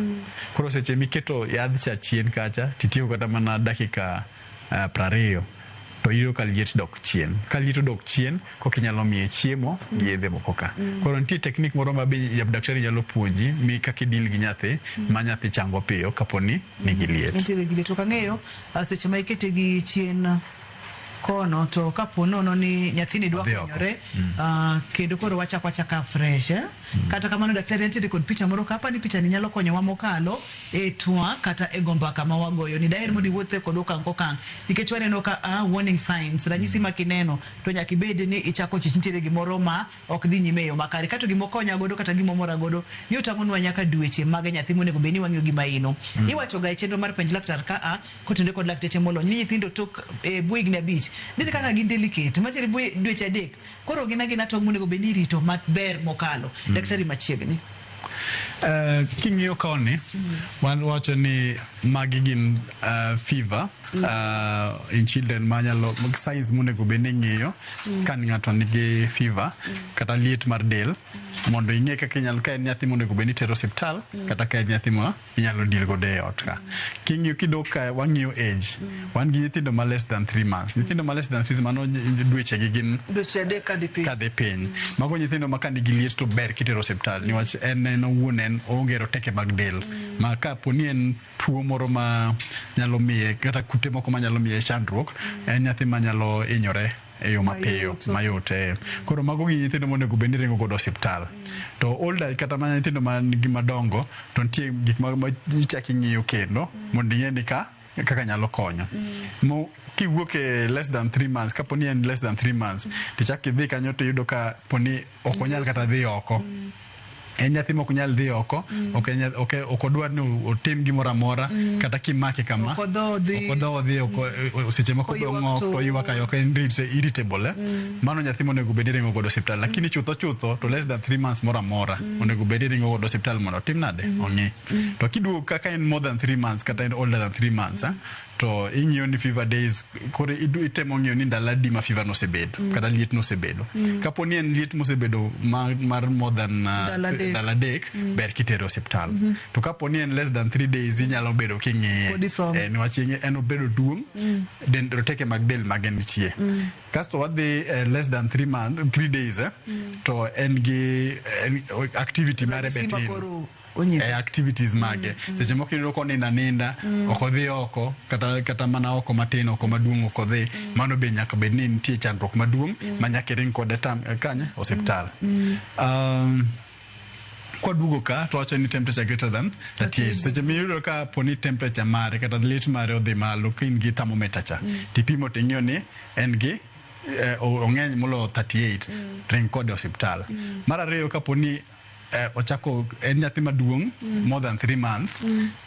Speaker 2: Koro seche miketo yadh cha chien kacha titieko kata mana dakika 20 to iyudo ka liet dok chien. Ka liet odok chien koka inyalo miye chiemo gi yedhe moko ka. Koro nitie technique moro ma be daktari nyalo puonji mi kaka idil gi nyathi ma nyathi chango piyo kapo ni nigi liet.
Speaker 1: Nitiere gi liet. Ok ang'eyo seche ma ikete gi chien kono to kapo nono ni nyathini dwa konyore kendo koro wachako achaka fresh. Kata kamano daktari nitiere kod picha moro ka, apani picha ni nyalo konyowa mokalo e twak kata e go mbaka ma wagoyo ni. Daher mondo iwuothe kod okang' kokang' nikech waneno ka warning signs, ranyisi ma kineno to nyaka ibed ni ichako chich nitiere gimoro ma ok dhi nyime e yo makare. Kato gimokonya godo kata gimomora godo ni otang'onwa nyaka dweche mag nyathi monego bed ni wang'iyo gi maino. Iwacho ga e chenro mar penj laktar ka kotenore kod lakteche molony ni nyithindo tok bwo higni 5 nende kaka gin delicate machalo bwo dweche 3 koro gin agina tong' monego bed ni irito maber mokalo. Daktari machiegni.
Speaker 2: King'iyo koni, wan wacho ni magi gin fever in children manyalo signs monego bed ni ing'iyo ka ng'ato nigi fever kata liet mar del, mondo ing'e kaka inyalo, ka en nyathi monego bed ni itero osiptal kata ka en nyathi ma inyalo deal godo e ot ka. King'iyo kidok ka wang'iyo age, wan gi nyithindo ma less than 3 months. Nyithindo ma less than 3 mano dweche gi gin
Speaker 1: dweche 3 kadhi piny.
Speaker 2: Kadhi piny. Mago nyithindo ma ka nigi liet to ber kitero osiptal, niwach en owuon en oonge roteke mag del. Ma kapo ni en tuo moro ma nyalo miye kata kute moko manyalo miye chandruok, en nyathi manyalo hinyore e yo mapiyo mayot. Koro mago gin nyithindo monego bed ni ringo godo osiptal. To older kata mana nyithindo man gi madongo to nitie gik ma ichako ing'iyo kendo mondo ing'e ni ka kaka nyalo konyo. Mo kiwuok e less than 3 months, kapo ni en less than 3 months, tichak idhi kanyo to iyudo ka poni ok onyal kata dhi oko. En nyathi mok nyal dhi oko, ok odwar ni otim gimoro amora, kata kimake kama
Speaker 1: Ok odhodhi.
Speaker 2: Ok odhodhi, seche moko be
Speaker 1: Oywak
Speaker 2: ong'ok
Speaker 1: to-
Speaker 2: to oywak aywaka, en irritable. Mano nyathi monego bed ni ringo godo osiptal, lakini chutho chutho to less than 3 months moro amora onego bed ni ringo godo osiptal mondo otim nade, ong'i. To kiduogo kaka en more than 3 months kata en older than 3 months, to ing'iyo ni fever days, koro itemo ng'iyo ni ndalo adi ma fever nosebedo kata liet nosebedo. Kapo ni en liet mosebedo mar more than
Speaker 1: Ndalo adek.
Speaker 2: ndalo adek, ber kitero osiptal. To kapo ni en less than 3 days, inyalo bedo king'iye.
Speaker 1: Pod isomo.
Speaker 2: Niwach en obedo duong', den roteke mag del mage nitie. Kasto wadhi less than 3 months, 3 days, to en gi activity mare be
Speaker 1: Ranyisi ma
Speaker 2: tin.
Speaker 1: koro onyiso.
Speaker 2: Activities mage seche moko iyudo konindo aninda, ok odhi oko, kata mana oko matin, oko maduong' ok odhi. Mano be nyaka bed ni nitie chandruok maduong' ma nyaka iring kode tam kanye osiptal. Kwaduogo ka to wacho ni temperature greater than 38. Seche miyudo ka poni temperature mare kata liet mare odhi malo, ka in gi thermometer cha, tipimo ting'iyo ni en gi ong'eny moloyo 38, ring kode osiptal. Mar ariyo, kapo ni ochako en nyathi maduong' more than 3 months,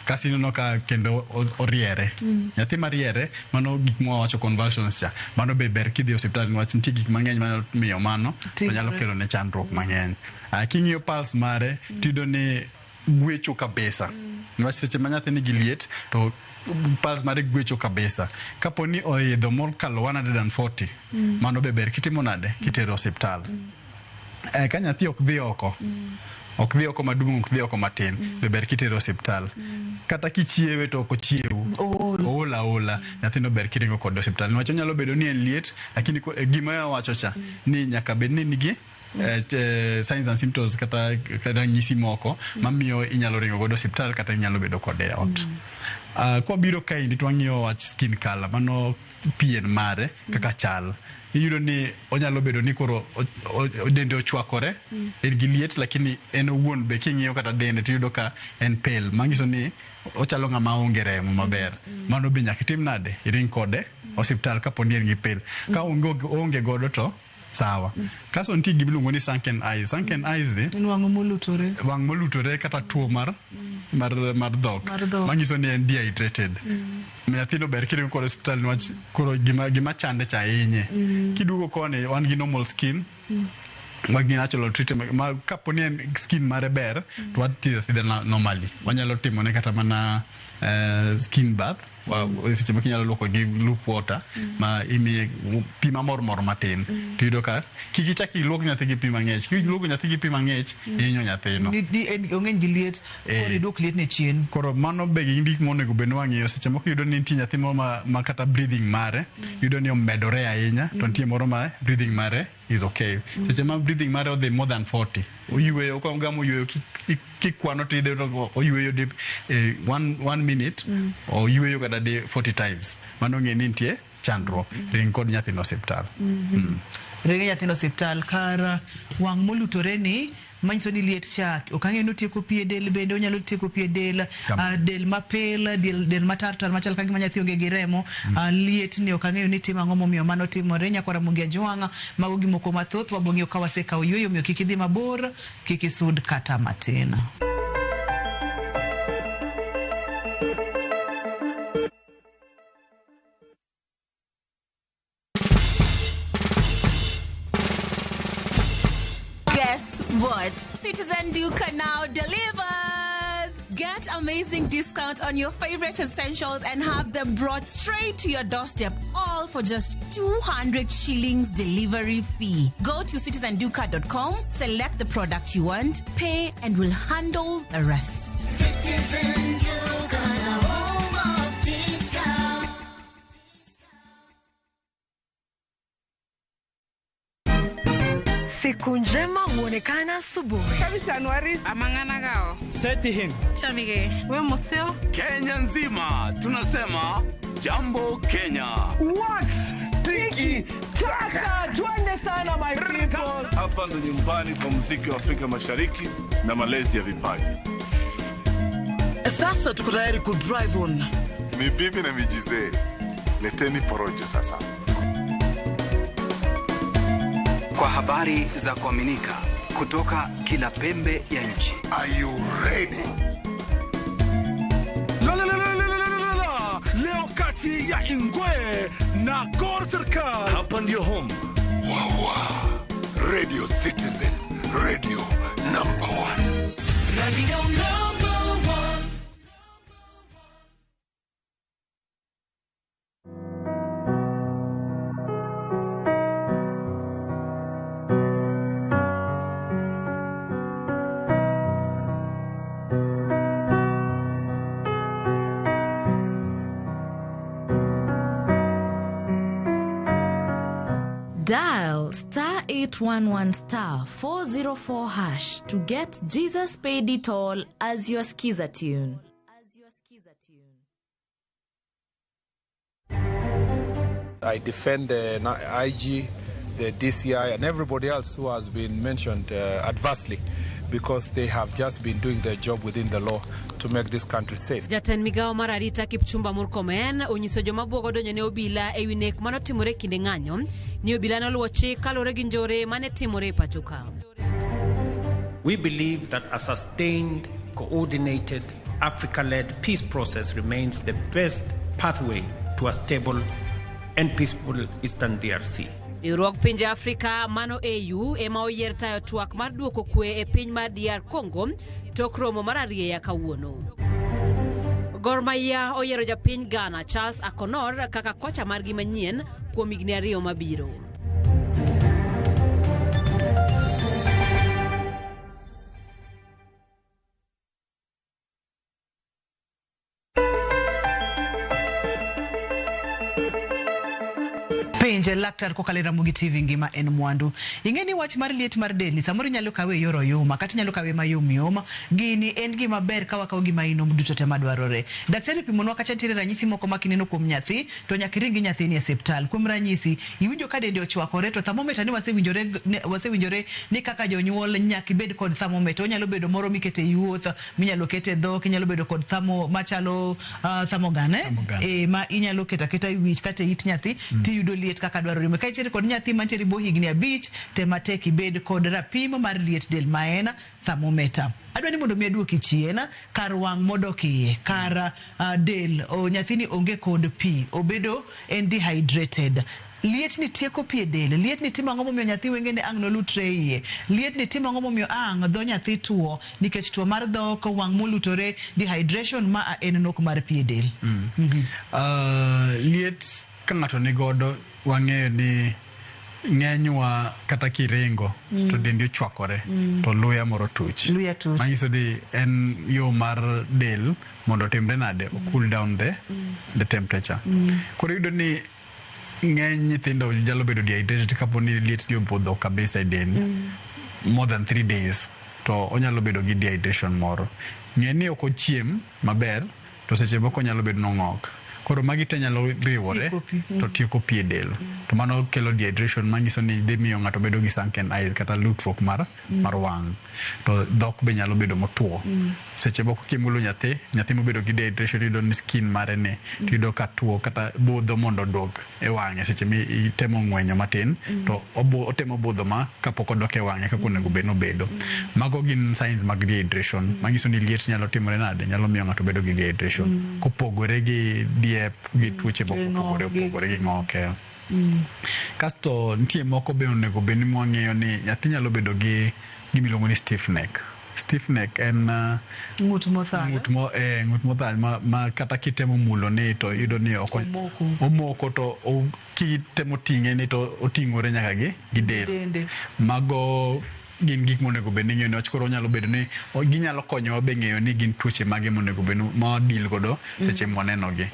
Speaker 2: kasi ineno ka kendo oriere. Nyathi mariere, mano gik mwawacho convulsions cha, mano be ber kidhi e osiptal niwach nitie gik mang'eny manyalo miyo mano to nyalo
Speaker 1: Timore.
Speaker 2: kelo ne chandruok mang'eny. King'iyo pulse mare, tiyudo ni gwecho kabisa, niwach seche ma nyathi nigi liet to pulse mare gwecho kabisa. Kapo ni oidho mokalo 140, mano be ber kitimo nade, kitero osiptal. Ka nyathi ok dhi oko, ok dhi oko maduong', ok dhi oko matin, be ber kitero osiptal. Kata kichiewe to ok ochiew, ool aola, nyathino ber kiringo kode osiptal, niwach onyalo bedo ni en liet, lakini gima wawacho cha ni nyaka bed ni nigi signs and symptoms kata ranyisi moko mamiyo inyalo ringo godo osiptal kata inyalo bedo kode e ot. Kwabiro kaendi to wang'iyo wach skin color, mano pien mare kaka chal. Iyudo ni onyalo bedo ni koro dende ochwakore, en gi liet, lakini en owuon be king'iyo kata dende tiyudo ka en pale, manyiso ni ochalo ng'ama onge remo maber. Mano be nyaka itim nade, iring kode osiptal kapo ni en gi pale. Ka oonge godo to sawa. Kasto nitie gima iluongo ni sunken eyes. Sunken eyes ni
Speaker 1: En wang' molutore.
Speaker 2: Wang' molutore kata tuo mar dhok,
Speaker 1: Mar dhok.
Speaker 2: manyiso ni en dehydrated. Nyathino ber kiringo kode osiptal niwach koro gima chande cha hinye. Kiduogo koni wan gi normal skin, wan gi natural treatment ma kapo ni en skin mare ber to wathiedho athiedha normally. Wanyalo timone kata mana skin bath. Seche moko inyalo luoko gi luke water ma imiye pi mamormor matin, tiyudo ka kik ichak iluok nyathi gi pi mang'ich. Kiluoko nyathi gi pi mang'ich, ihinyo nyathino.
Speaker 1: Ong'eny gi liet, koro iduok liet ne chien.
Speaker 2: Koro mano be gin gik monego bed ni wang'iyo. Seche moko iyudo ni nitie nyathi moro ma kata breathing mare iyudo ni omedore ahinya, to nitie moro ma breathing mare is okay. Seche ma breathing mare odhi more than 40, oyueyo, kogamo yueyo kikwano to idhi to oyueyo di 1 minute, oyueyo kata di 40 times, mano ng'e ni nitie chandruok, ring kod nyathino osiptal.
Speaker 1: Ring nyathino osiptal. Kar wang' molutore ni manyiso ni liet cha ok ang'eyo ni otieko pi e del, bende onyalo tieko pi e del, del mapil, del matar tar machal ka gima nyathi onge gi remo. Liet ni ok ang'eyo ni timo ang'o momiyo mano timore. Nyakwara Ramogi Ajwang', mago gimoko mathoth wabong'iyo ka wasekawo yueyo, omiyo kik idhi mabor, kik isud kata matin.
Speaker 3: Guess what? Citizen Duka now delivers! Get amazing discount on your favorite essentials and have them brought straight to your doorstep, all for just 200 shillings delivery fee. Go to citizenduka.com, select the product you want, pay, and we'll handle the rest.
Speaker 13: Citizen Duka, the home of discount.
Speaker 14: Siku njema huonekana asubuhi.
Speaker 15: Amang'ana
Speaker 8: Setihin.
Speaker 15: Chamige. We museo.
Speaker 4: Kenya nzima tunasema jambo Kenya.
Speaker 16: Wax tiki taka, twende sana my people.
Speaker 17: Hapa ndo nyumbani kwa muziki wa Afrika Mashariki na malezi ya vipaji.
Speaker 18: Sasa tuko tayari ku drive on. Mibibi na mijizee, leteni porojo sasa.
Speaker 19: Kwa habari za kuaminika kutoka kila pembe ya nchi.
Speaker 18: Are you ready?
Speaker 17: La, la, la, la, la, la, la, la. Leo kati ya Ingwe na Gor Serikal.
Speaker 18: Hapa ndio home. Wawa. Radio Citizen, radio number one.
Speaker 13: Radio number one.
Speaker 20: Dial star 811 star 404 hash to get Jesus Paid It All as your skiza tune.
Speaker 21: I defend the IG, the DCI, and everybody else who has been mentioned adversely, because they have just been doing their job within the law to make this country safe.
Speaker 22: Jatend migao mar arita Kipchumba Murkomen onyiso joma buogo donjo ne obila ewi nek manotimore kinde ng'anyo ni obila noluwo chik kaluwore gi njore mane timore e pacho ka.
Speaker 23: We believe that a sustained, coordinated, Africa-led peace process remains the best pathway to a stable and peaceful Eastern DRC.
Speaker 22: Riwruog pinje Afrika mano AU ema oyier tayo twak mar duoko kwe e piny mar DR Congo tok romo mar arieya kawuono. Gor Mahia oyiero japiny Ghana Charles Akonor kaka kocha margi manyien kuom higni 2 mabiro.
Speaker 1: Penje laktar kokalo e Ramogi TV ngima en mwandu. Ing'e ni wach mar liet mar del ni samoro inyalo kawe e yor oyuma kata inyalo kawe mayom yom. Gini en gima ber ka wakawo gima inom duto te madwarore. Daktari pimonwa kacha nitiere ranyisi moko ma kineno kuom nyathi to nyaka iring gi nyathini e osiptal. Kuom ranyisi, iwinjo ka dende ochwakore to thermometer ni wasewinjore ni kaka jonyuol nyaka ibed kod thermometer. Onyalo bedo moro mikete e wuoth, minyalo kete e dhok, inyalo bedo kod thermo machalo thermogun, ma inyalo keto aketa e wich kata e it nyathi tiyudo liet kaka dwarore. Ka intiere kod nyathi mantiere bo higni 5, tem matek ibed kod rapim mar liet del ma en thermometer. Adwa ni mondo mi aduoki chien kar wang' modok iye, kar del, nyathini onge kod pi, obedo en dehydrated. Liet ni tieko pi e del, liet ni timo ang'o momiyo nyathi wengene ang' nolutre iye, liet ni timo ang'o momiyo ang' dho nyathi tuo, nikech tuo mar dhok, wang' molutore, dehydration ma en nok mar pi e del.
Speaker 2: Liet ka ng'ato nigodo wang'eyo ni ng'enywa kata kiringo to dendi ochwakore to luya moro tuch. Manyiso ni en yo mar del mondo otimre nade, o cool down the temperature. Koro iyudo ni ng'eny nyithindo nyalo bedo dehydrated kapo ni liet gi obudho kabisa e del more than 3 days to onyalo bedo gi dehydration moro. Ng'e ni ok ochiem maber to seche moko onyalo bedo nong'ok. Koro magi te nyalo riwore to tieko pi e del. To mano kelo dehydration manyiso ni dhi miyo ng'ato bedo gi sunken eyes kata lutruok mar wang'. To dhok be nyalo bedo motuo. Seche moko kimulo nyathi, nyathi mobedo gi dehydration iyudo ni skin mare ni tiyudo ka tuo kata budho mondo odog e wang'e seche mi itemo ng'wenyo matin to otemo budho ma kapok odok e wang'e kaka onego bed nobedo. Mago gin signs mag dehydration manyiso ni liet nyalo timore nade, nyalo miyo ng'ato bedo gi dehydration kopogore gi diep gi tuoche moko opogore opogore gi ng'oke. Kasto nitie moko be onego bed ni mwang'eyo ni nyathi nyalo bedo gi gima iluongo ni stiff neck. Stiff neck en
Speaker 1: ng'ut mothal.
Speaker 2: Ng'ut mothal ma kata kitemo mulo ni to iyudo ni omoko to kitemo ting'e ni to oting'ore nyaka gi del. Mago gin gik monego bed ni ing'eyo niwach koro onyalo bedo ni ginyalo konyowa be ng'eyo ni gin tuoche mage monego bed ma wadil godo seche mwanenogi.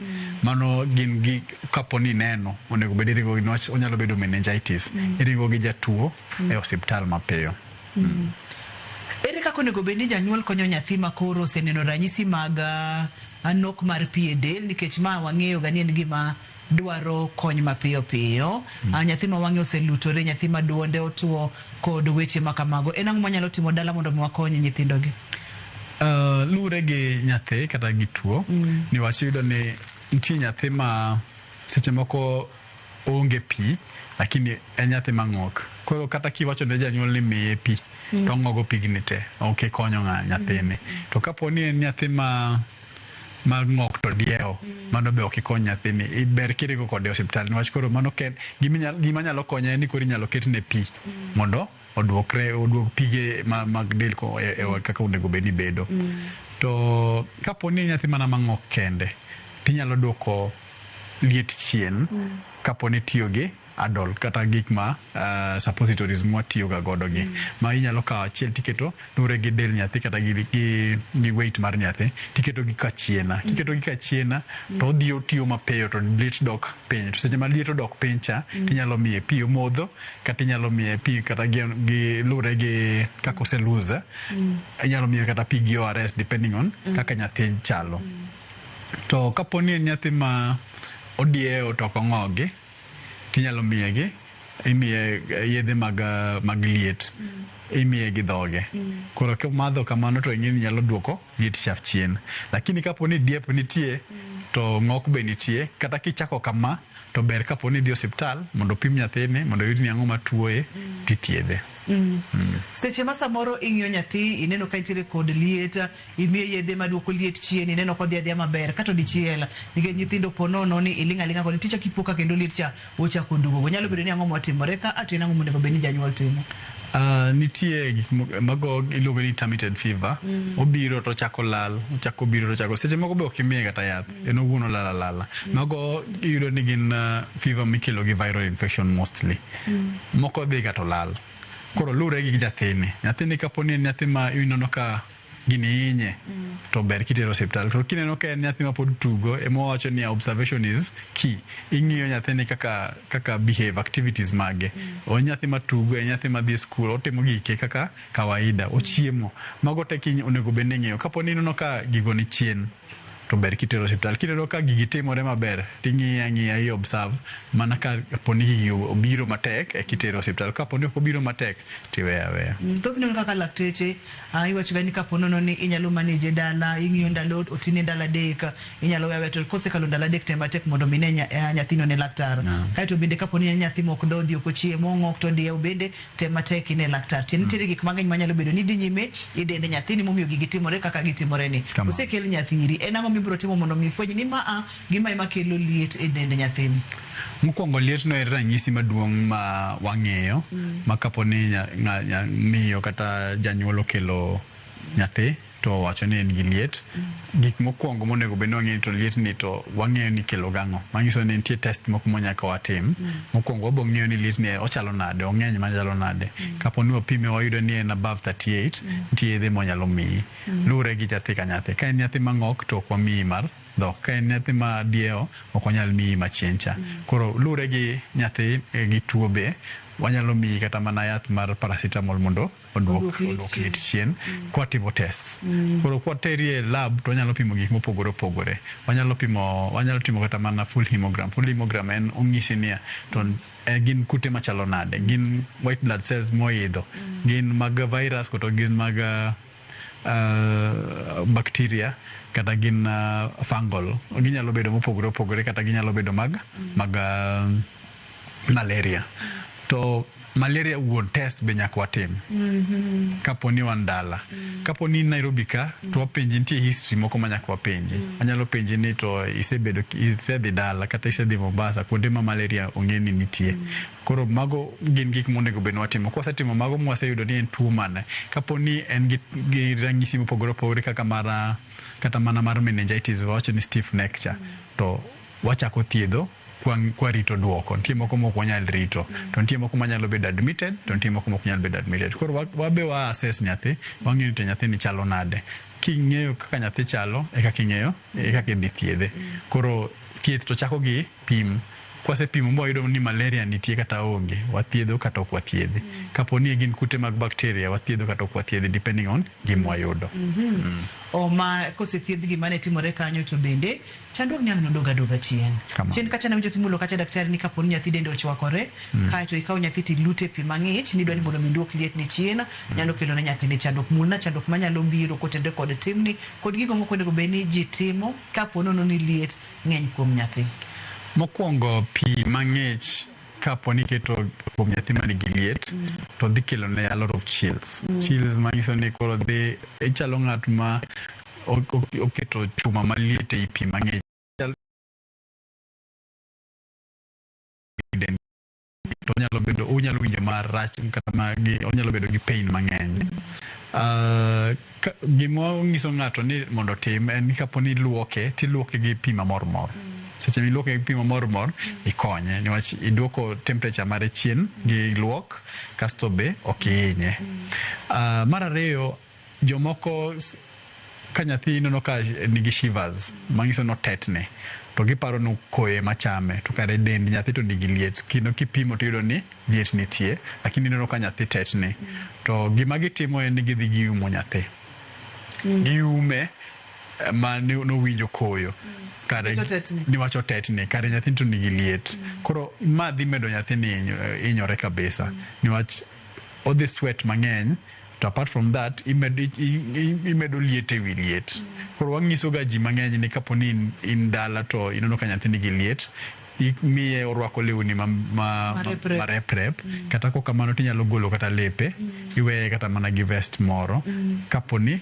Speaker 2: Mano gin gik kapo ni ineno onego bed iringo gi niwach onyalo bedo meningitis. Iringo gi jatuo e osiptal mapiyo.
Speaker 1: Ere kaka onego bed ni janyuol konyo nyathi ma koro oseneno ranyisi mag nok mar pi e del, nikech ma wang'eyo ga ni en gima dwaro kony mapiyo piyo. Nyathi ma wang'e oselutore, nyathi ma duonde otuo kod weche ma kamago. En ang'o manyalo timo dala mondo mi wakony nyithindogi?
Speaker 2: Luwore gi nyathi kata gi tuo, niwach iyudo ni Nitie nyathi ma seche moko oonge pi, lakini en nyathi mang'ok. Koro kata kiwacho ne janyuol ni miye pi, to ong'ogo pigni te, ok ikonyo ng'a nyathini. To kapo ni en nyathi ma ng'ok to diewo, mano be ok ikony nyathini. Ber kiringo kode e osiptal, niwach koro mano ken gima nyalo konye en ni koro inyalo ketne pi mondo oduokre, oduok pige mag del kaka onego bed ni bedo. To kapo ni nyathi mana mang'ok kende, tinyalo duoko liet chien kapo ni tiyo gi adol kata gik ma suppositories mwatiyo ga godo gi, ma inyalo kawo achiel tiketo luwore gi del nyathi kata gi weight mar nyathi, tiketo gi kachiena. Kiketo gi kachiena to odhi otiyo mapiyo to liet dok piny. To seche ma liet odok piny cha, tinyalo miye pi omodho, kata inyalo miye pi kata gi luwore gi kaka ose lose, inyalo miye kata pi gi ORS depending on kaka nyathi chalo. To kapo ni en nyathi ma odiewo to ok ong'ogi, tinyalo miye gi, imiye yedhe mag liet, imiye gi dhoge. Koro komadho kamano to ing'e ni nyalo duoko liet cha chien. Lakini kapo ni diep nitie, to ng'ok be nitie, kata kichako kama, to ber kapo ni idhi osiptal mondo opim nyathini, mondo oyud ni ang'o matuoye, tithiedhe.
Speaker 1: Seche ma samoro ing'iyo nyathi, ineno ka nitiere kod liet, imiye yedhe maduoko liet chien, ineno kodhi adhiya maber, kata dichiel, nikech nyithindo po nono ni iling' aling'a kode, tichako ipo ka kendo liet cha ochako duogo. Nyalo bedo ni ang'o motimore ka, to en ang'o monego bed ni janyuol timo?
Speaker 2: Nitie gik mago iluongo ni intermittent fever. Obiro to ochako lal, ochako biro to ochako. Seche moko be ok imiye kata yath, en owuon olal alala. Mago iyudo ni gin fever mikelo gi viral infection mostly. Moko dhi ga to lal. Koro luwore gi nyathini. Nyathini kapo ni en nyathi ma ineno ka gini hinye, to ber kitero osiptal. To kineno ka en nyathi ma pod tugo, ema wawacho ni observation is key. Ing'iyo nyathini kaka behave, activities mage. O nyathi ma tugo, en nyathi ma dhi e skul, otimo gike kaka kawaida, ochiemo. Mago te onego bed ni ing'iyo. Kapo ni ineno ka gigo ni chien, to ber kitero osiptal. Kineno ka gigi timore maber, ting'iyo ang'iya, i observe, mana kapo ni gigi obiro matek, e kitero osiptal. Kapo ni ok obiro matek, tiweyo aweya.
Speaker 1: Thothne kaka lakteche, iwacho ga ni kapo nono ni inyalo manage dala, ing'iyo ndalo, otine ndalo 3, inyalo weyo aweya, to kosekalo ndalo 3 tem matek mondo mi ne nyathino ne laktar. Kaeto bende kapo ni en nyathi mok dhodhi, ok ochiemo, ong'ok to diewo, bende tem matek ine laktar. Tiende nitiere gik mang'eny manyalo bedo ni dhi nyime e dend nyathini momiyo gigi timore kaka gitimore ni. Osekel nyathi iri, en ang'o mibiro timo mondo mi ifweny ni maa gima ema kelo liet e dend nyathini?
Speaker 2: Mokwongo liet no en ranyisi maduong' ma wang'eyo, ma kapo ni miyo kata janyuol okelo nyathi to owacho ni en gi liet, gik mokwongo monego bed ni wang'eyo to liet ni to wang'eyo ni kelo gang'o. Manyiso ni nitie test moko manyaka watim. Mokwongo wabo ng'eyo ni liet ni ochalo nade, ong'eny machalo nade. Kapo ni wapime wayudo ni en above 38, nitie yedhe mwanyalo miyi. Luwore gi nyathi ka nyathi. Ka en nyathi mang'ok to ok wamiyi mar dhok. Ka en nyathi ma diewo, ok wanyal miyi machien cha. Koro luwore gi nyathi gi tuo be, wanyalo miyi kata mana yath mar paracetamol mondo oduok liet chien kwatimo tests. Koro kwateri e lab to wanyalo pimo gik mopogore opogore. Wanyalo timo kata mana full hemogram. Full hemogram en onyisi niya to gin kute machalo nade, gin white blood cells moidho, gin mag virus kata gin mag bacteria kata gin fungal. Ginyalo bedo mopogore opogore kata ginyalo bedo mag malaria. To malaria wuon test be nyaka watim. Kapo ni wan dala. Kapo ni Nairobi ka, to wapenji nitie history moko ma nyaka wapenji. Anyalo penji ni to isedhi dala kata isedhi Mombasa kuonde ma malaria ong'e ni nitie. Koro mago gin gik monego bed ni watimo. Kwasetimo mago mwaseyudo ni en tuo mane. Kapo ni en gi ranyisi mopogore opogore kaka mara kata mana mar meningitis wawacho ni stiff neck cha, to wachako thiedho kwa rito duoko. Nitie moko mok wanyal rito, to nitie moko manyalo bedo admitted, to nitie moko mok nyal bedo admitted. Koro wabe wa assess nyathi, wang'eyo ni to nyathini chalo nade. King'eyo kaka nyathi chalo, e kaka ing'eyo, e kaka idhi thiedhe. Koro thieth to chako gi pim. Kwasepimo mwayudo ni malaria nitie kata onge, wathiedho kata ok wathiedhi. Kapo ni gin kute mag bacteria, wathiedho kata ok wathiedhi, depending on gima wayudo.
Speaker 1: O ma kosethiedh gima ne timore kanyo, to bende chandruok ni ang' nodog adoga chien.
Speaker 2: Kamano.
Speaker 1: Chien kacha nawinjo kimulo kacha, daktari, ni kapo ni nyathi dende ochwakore, kaeto ikawo nyathi tilute e pi mang'ich nidwa ni mondo mi duok liet ni chien, nyalo kelo ne nyathini chandruok. Mulna chandruok manyalo biro kotenore kod timni kod gigo moko onego bed ni ji timo kapo nono ni liet ng'eny kuom nyathi.
Speaker 2: Mokwongo, pi mang'ich kapo ni iketo kuom nyathi manigi liet, to dhi kelo ne a lot of chills. Chills manyiso ni koro dhi ichalo ng'at ma oketo chuma maliet ei pi mang'ich. To onyalo bedo, onyalo winjo marach kata ma onyalo bedo gi pain mang'eny. Gima nyiso ng'ato ni mondo otim en ni kapo ni iluoke, tiluoke gi pi mamor mor. Seche miluoke gi pi mamor mor, ikonye niwach iduoko temperature mare chien gi luok, kasto be ok ihinye. Mar ariyo, jomoko ka nyathi ineno ka nigi shivers, manyiso ni otetni, to giparo ni koyo ema chame, to kare dend nyathi to nigi liet. Kendo kipimo tiyudo ni liet nitie, lakini ineno ka nyathi tetni. To gima gitimo en ni gidhi giumo nyathi. Giume ma nowinjo koyo. Kare
Speaker 1: Niwach otetni.
Speaker 2: Niwach otetni, kare nyathi to nigi liet. Koro ma dhi medo nyathini hinyore kabisa. Niwach odhi sweat mang'eny, to apart from that imedo liet ewi liet. Koro wang'iso ga ji mang'eny ni kapo ni in dala to ineno ka nyathi nigi liet, imiye orwako lewni ma
Speaker 1: Mareprep.
Speaker 2: Mareprep. Kata kok kamano tinyalo golo kata lepe, iweye kata mana gi vest moro. Kapo ni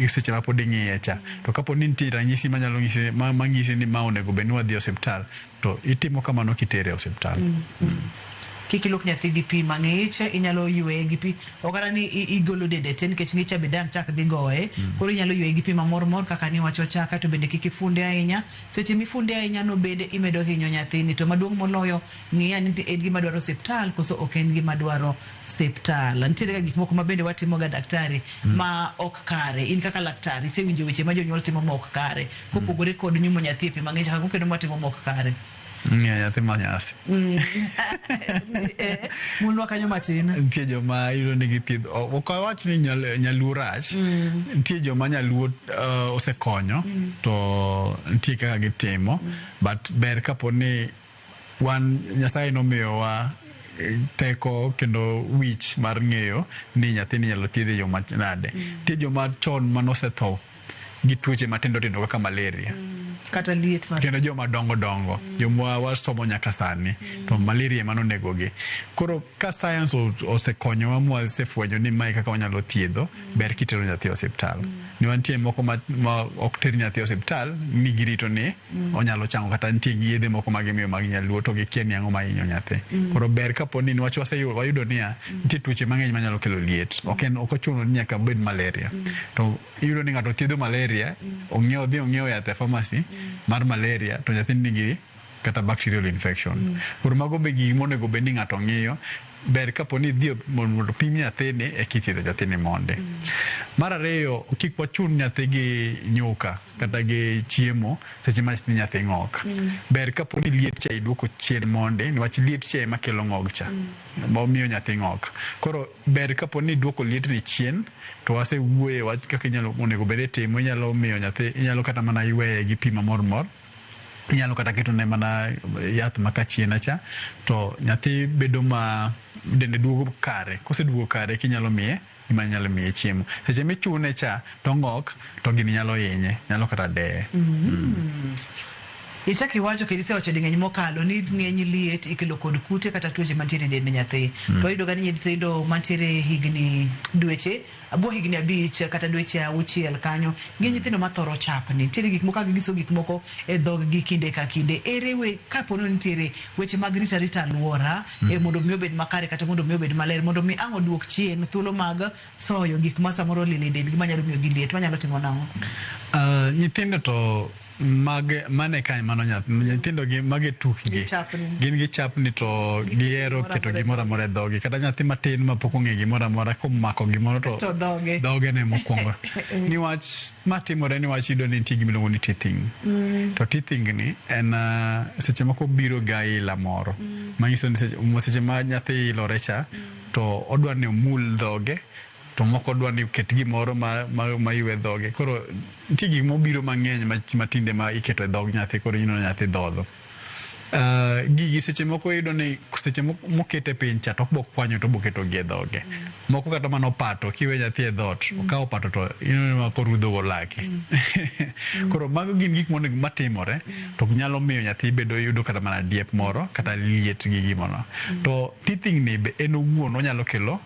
Speaker 2: seche ma pod ing'iye cha. To kapo ni nitie ranyisi manyalo nyisi mang'isi ni ma onego bed ni wadhi e osiptal, to itimo kamano kitere e osiptal.
Speaker 1: Kik iluok nyathi gi pi mang'ich, inyalo yweye gi pi. Ok kata ni igolo dende te nikech ng'ich cha be dang' chak dhi goye. Koro inyalo yweye gi pi mamor mor kaka niwacho cha, kaeto bende kik ifunde ahinya. Seche mifunde ahinya no bende imedo hinyo nyathini. To maduong' moloyo, ng'i ane ni en gima dwaro osiptal koso ok en gima dwaro osiptal. Nitiere ga gik moko ma bende watimo ga, daktari, ma ok kare. In kaka laktar, isewinjo weche ma jonyuol timo ma ok kare. Kopogore kod nyumo nyathi e pi mang'ich, ang'o kendo mwatimo ma ok kare?
Speaker 2: Ng'iyo nyathi ma nyasi.
Speaker 1: Mulwa kanyo matin.
Speaker 2: Nitie joma iyudo ni githiedho. Ok awach ni nyaluo rach. Nitie joma nyaluo osekonyo, to nitie kaka gitimo. But ber kapo ni wan Nyasaye nomiyowa teko kendo wich mar ng'eyo ni nyathini inyalo thiedh e yo manade. Nitie joma chon manosetho gi tuoche matindo tindo kaka malaria.
Speaker 1: Kata liet mar
Speaker 2: Kendo joma dongo dongo, joma wasomo nyaka sani, to malaria ema nonego gi. Koro ka science osekonyowa mwasefwenyo ni mae kaka wanyalo thiedho, ber kitero nyathi e osiptal. Niwach nitie moko ma ok ter nyathi e osiptal ni girito ni onyalo chango, kata nitie gi yedhe moko ma gimiyo mag nyaluo to gikia ni ang'o mahinyo nyathi. Koro ber kapo ni niwach wayudo niya, nitie tuoche mang'eny manyalo kelo liet. Ok en ok ochuno ni nyaka obed malaria. To iyudo ni ng'ato thiedho malaria, ong'iewo, odhi ong'iewo yath e pharmacy mar malaria, to nyathi nigi kata bacterial infection. Koro mago be gik monego bed ni ng'ato ng'iyo. Ber kapo ni idhi mondo pim nyathini eka ithiedho nyathini mondi. Mar ariyo, kik wachun nyathi gi nyuka kata gi chiemo seche ma nyathi ng'ok. Ber kapo ni liet cha iduoko chien mondi, niwach liet cha ema kelo ng'ok cha. Momiyo nyathi ng'ok. Koro ber kapo ni iduoko lietni chien, to wasewuoye wach kaka inyalo onego bed itimo, inyalo miyo nyathi, inyalo kata mana yweye gi pi mamor mor. Inyalo kata ketone mana yath ma kachiena cha, to nyathi bedo ma dende duogo kare. Koseduogo kare kinyalo miye gima nyalo miye chiemo. Seche michune cha to ng'ok, to gini nyalo hinye, nyalo kata deye.
Speaker 1: Ichako iwacho kendo isewacho ding'eny mokalo ni ng'eny liet ikelo kod kute kata tuoche mantiere e dend nyathi. To wayudo ga ni nyithindo mantiere higni dweche bwo higni 5 kata dweche 6 kanyo gin nyithindo mathoro chapni. Nitiere gik moko ka giso gik moko e dhog gi kinde ka kinde. Ere we kapo ni nitiere weche mag rito arita alwora mondo mi obed makare kata mondo mi obed maler, mondo mi ang' oduok chien thuolo mag soyo gik ma samoro olil e dendgi manyalo miyo gi liet, wanyalo timo nang'o?
Speaker 2: Nyithindo to Mage mane kae mano nyithindo gi mage tukgi. Gin gi chapni to gihero keto gimoro amora e dhogi. Kata nyathi matin mapok ong'e gimoro amora komako gimoro to
Speaker 1: dhoge.
Speaker 2: Dhoge ne mokwongo. Niwach matimore niwach iyudo ni nitie gima iluongo ni teething. To teething ni en seche moko biro gi aila moro. Manyiso ni seche ma nyathi ilore cha to odwa ni omul dhoge to moko dwa ni oket gimoro ma ywe dhoge. Koro nitie gik mobiro mang'eny matinde ma iketo e dhog nyathi koro ineno nyathi dhodho. Gigi seche moko iyudo ni seche mokete piny cha to ok bokwanyo to oboketo gi e dhoge. Moko kata mana opato kiwe nyathi e dhoot okawo opato to ineno ma korudho go lake. Koro mago gin gik monego matimore to nyalo miyo nyathi bedo yudo kata mana diep moro kata liet gi gimono. To teething ni be en owuon onyalo kelo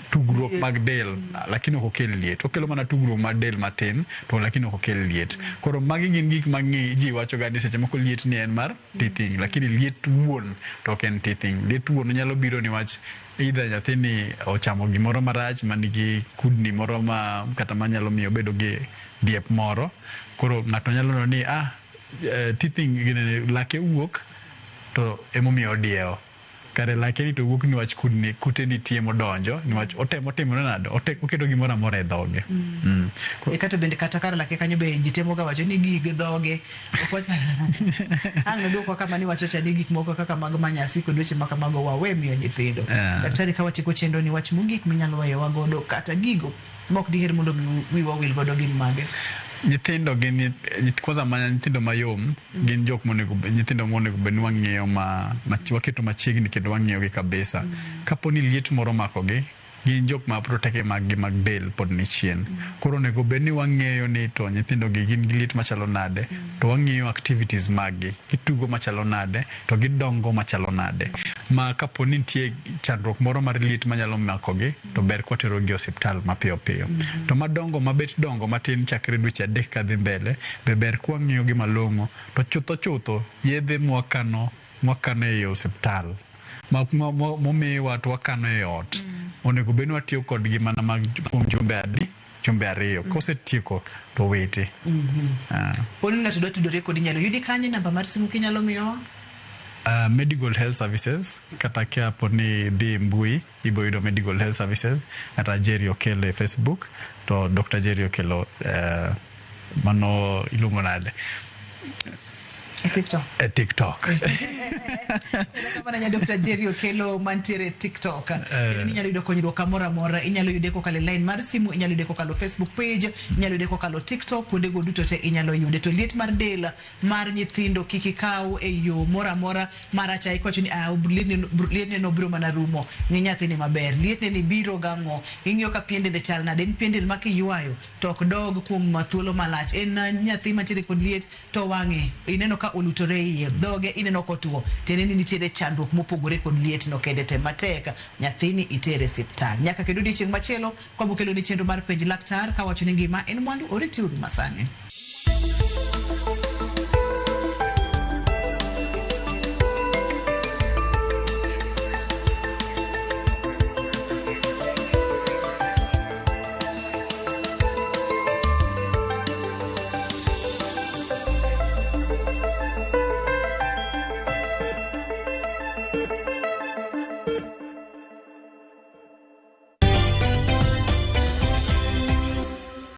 Speaker 2: tugruok mag del lakini ok okel liet. Okelo mana tugruok mag del matin to lakini ok okel liet. Koro magi gin gik ma ji wacho ga ni seche moko liet ni en mar teething lakini liet wuon to ok en teething. Liet wuon nyalo biro niwach either nyathini ochamo gimoro marach manigi kudni moro ma kata manyalo miyo obedo gi diep moro. Koro ng'ato nyalo neno ni teething ginene lake wuok to emomiyo odiewo. Kare lake ni to wuok niwach kudni kute nitie modonjo niwach otemo timore nade oketo gimoro amora e dhoge.
Speaker 1: E kato bende kata kar lake kanyo be ji temo ga wacho ni gig dhoge. Ang' nodwokwa kama niwacho cha ni gik moko kaka mag manyasi kod weche ma kamago wawe miyo nyithindo. Daktari ka watieko chenro ni wach mogik minyalo weyowa godo kata gigo mok diher mondo wiwa wil godo gin mage?
Speaker 2: Nyithindo gin kwanza mana nyithindo mayom gin jok monego nyithindo monego bed ni wang'iyo ma waketo machiegni kendo wang'iyo gi kabisa. Kapo ni liet moro omakogi gin jok ma roteke mag gi mag del pod ni chien. Koro onego bed ni wang'eyo ni to nyithindo gi gin gi liet machalo nade to wang'iyo activities mag gi gitugo machalo nade to gidongo machalo nade. Ma kapo ni nitie chandruok moro mar liet manyalo makogi to ber kwatero gi e osiptal mapiyo piyo. To madongo mabet dongo matin chakre dweche 3 kadhi mbele be ber kwang'iyo gi malong'o to chutho chutho yedhe mwakano ei osiptal momiwa to wakano e ot onego bed ni watiyo kodgi mana mag kuom jumbe adi jumbe 2 kosetieko to witi.
Speaker 1: Poni ng'ato dwa tudore kodi inyalo yudi kanye namba mar simu kinyalo miyowa?
Speaker 2: Medical Health Services kata kapo ni dhi mbui ibo yudo Medical Health Services kata Jerry Okello e Facebook to Dr. Jerry Okello mano iluongo nade?
Speaker 1: TikTok.
Speaker 2: E TikTok.
Speaker 1: Kamano nya Dr. Jerry Okello mantiere TikTok. Kendo inyalo yudo konyruok kamoro amora. Inyalo yude kokalo e line mar simu, inyalo yude kokalo Facebook page, inyalo yude kokalo TikTok, kuondego duto te inyalo yude. To liet mar del mar nyithindo kik ikaw e yo moro amora marach ahinya kiwacho ni lietne no biro mana rumo. Ng'i nyathini maber. Lietne ni biro gang'o? Ing'iyo ka pien dende chal nade? En pien del ma kiywayo to ok dog kuom thuolo malach. En nyathi mantiere kod liet to wang'e ineno ka olutore iye, dhoge ineno kotuo, tiende ni nitiere chandruok mopogore kod liet no kende. Tem matek nyathini itere osiptal. Nyaka kendo odiochieng' machielo kwabokelo ni chenro mar penj laktar kawacho ni ngima en mwandu oritiuru masani.